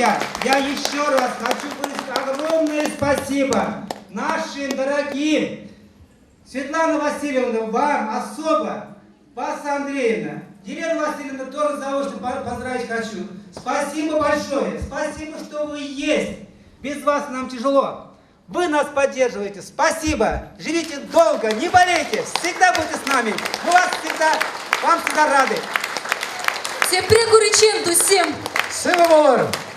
друзья, я еще раз хочу выразить огромное спасибо нашим дорогим Светлана Васильевна, вам особо, Паса Андреевна, Елена Васильевна тоже заочно поздравить хочу. Спасибо большое, спасибо, что вы есть. Без вас нам тяжело. Вы нас поддерживаете. Спасибо. Живите долго, не болейте. Всегда будьте с нами. Мы вас всегда, вам всегда рады. Тепре куриччен, туссем! Сывӑ пулӑр!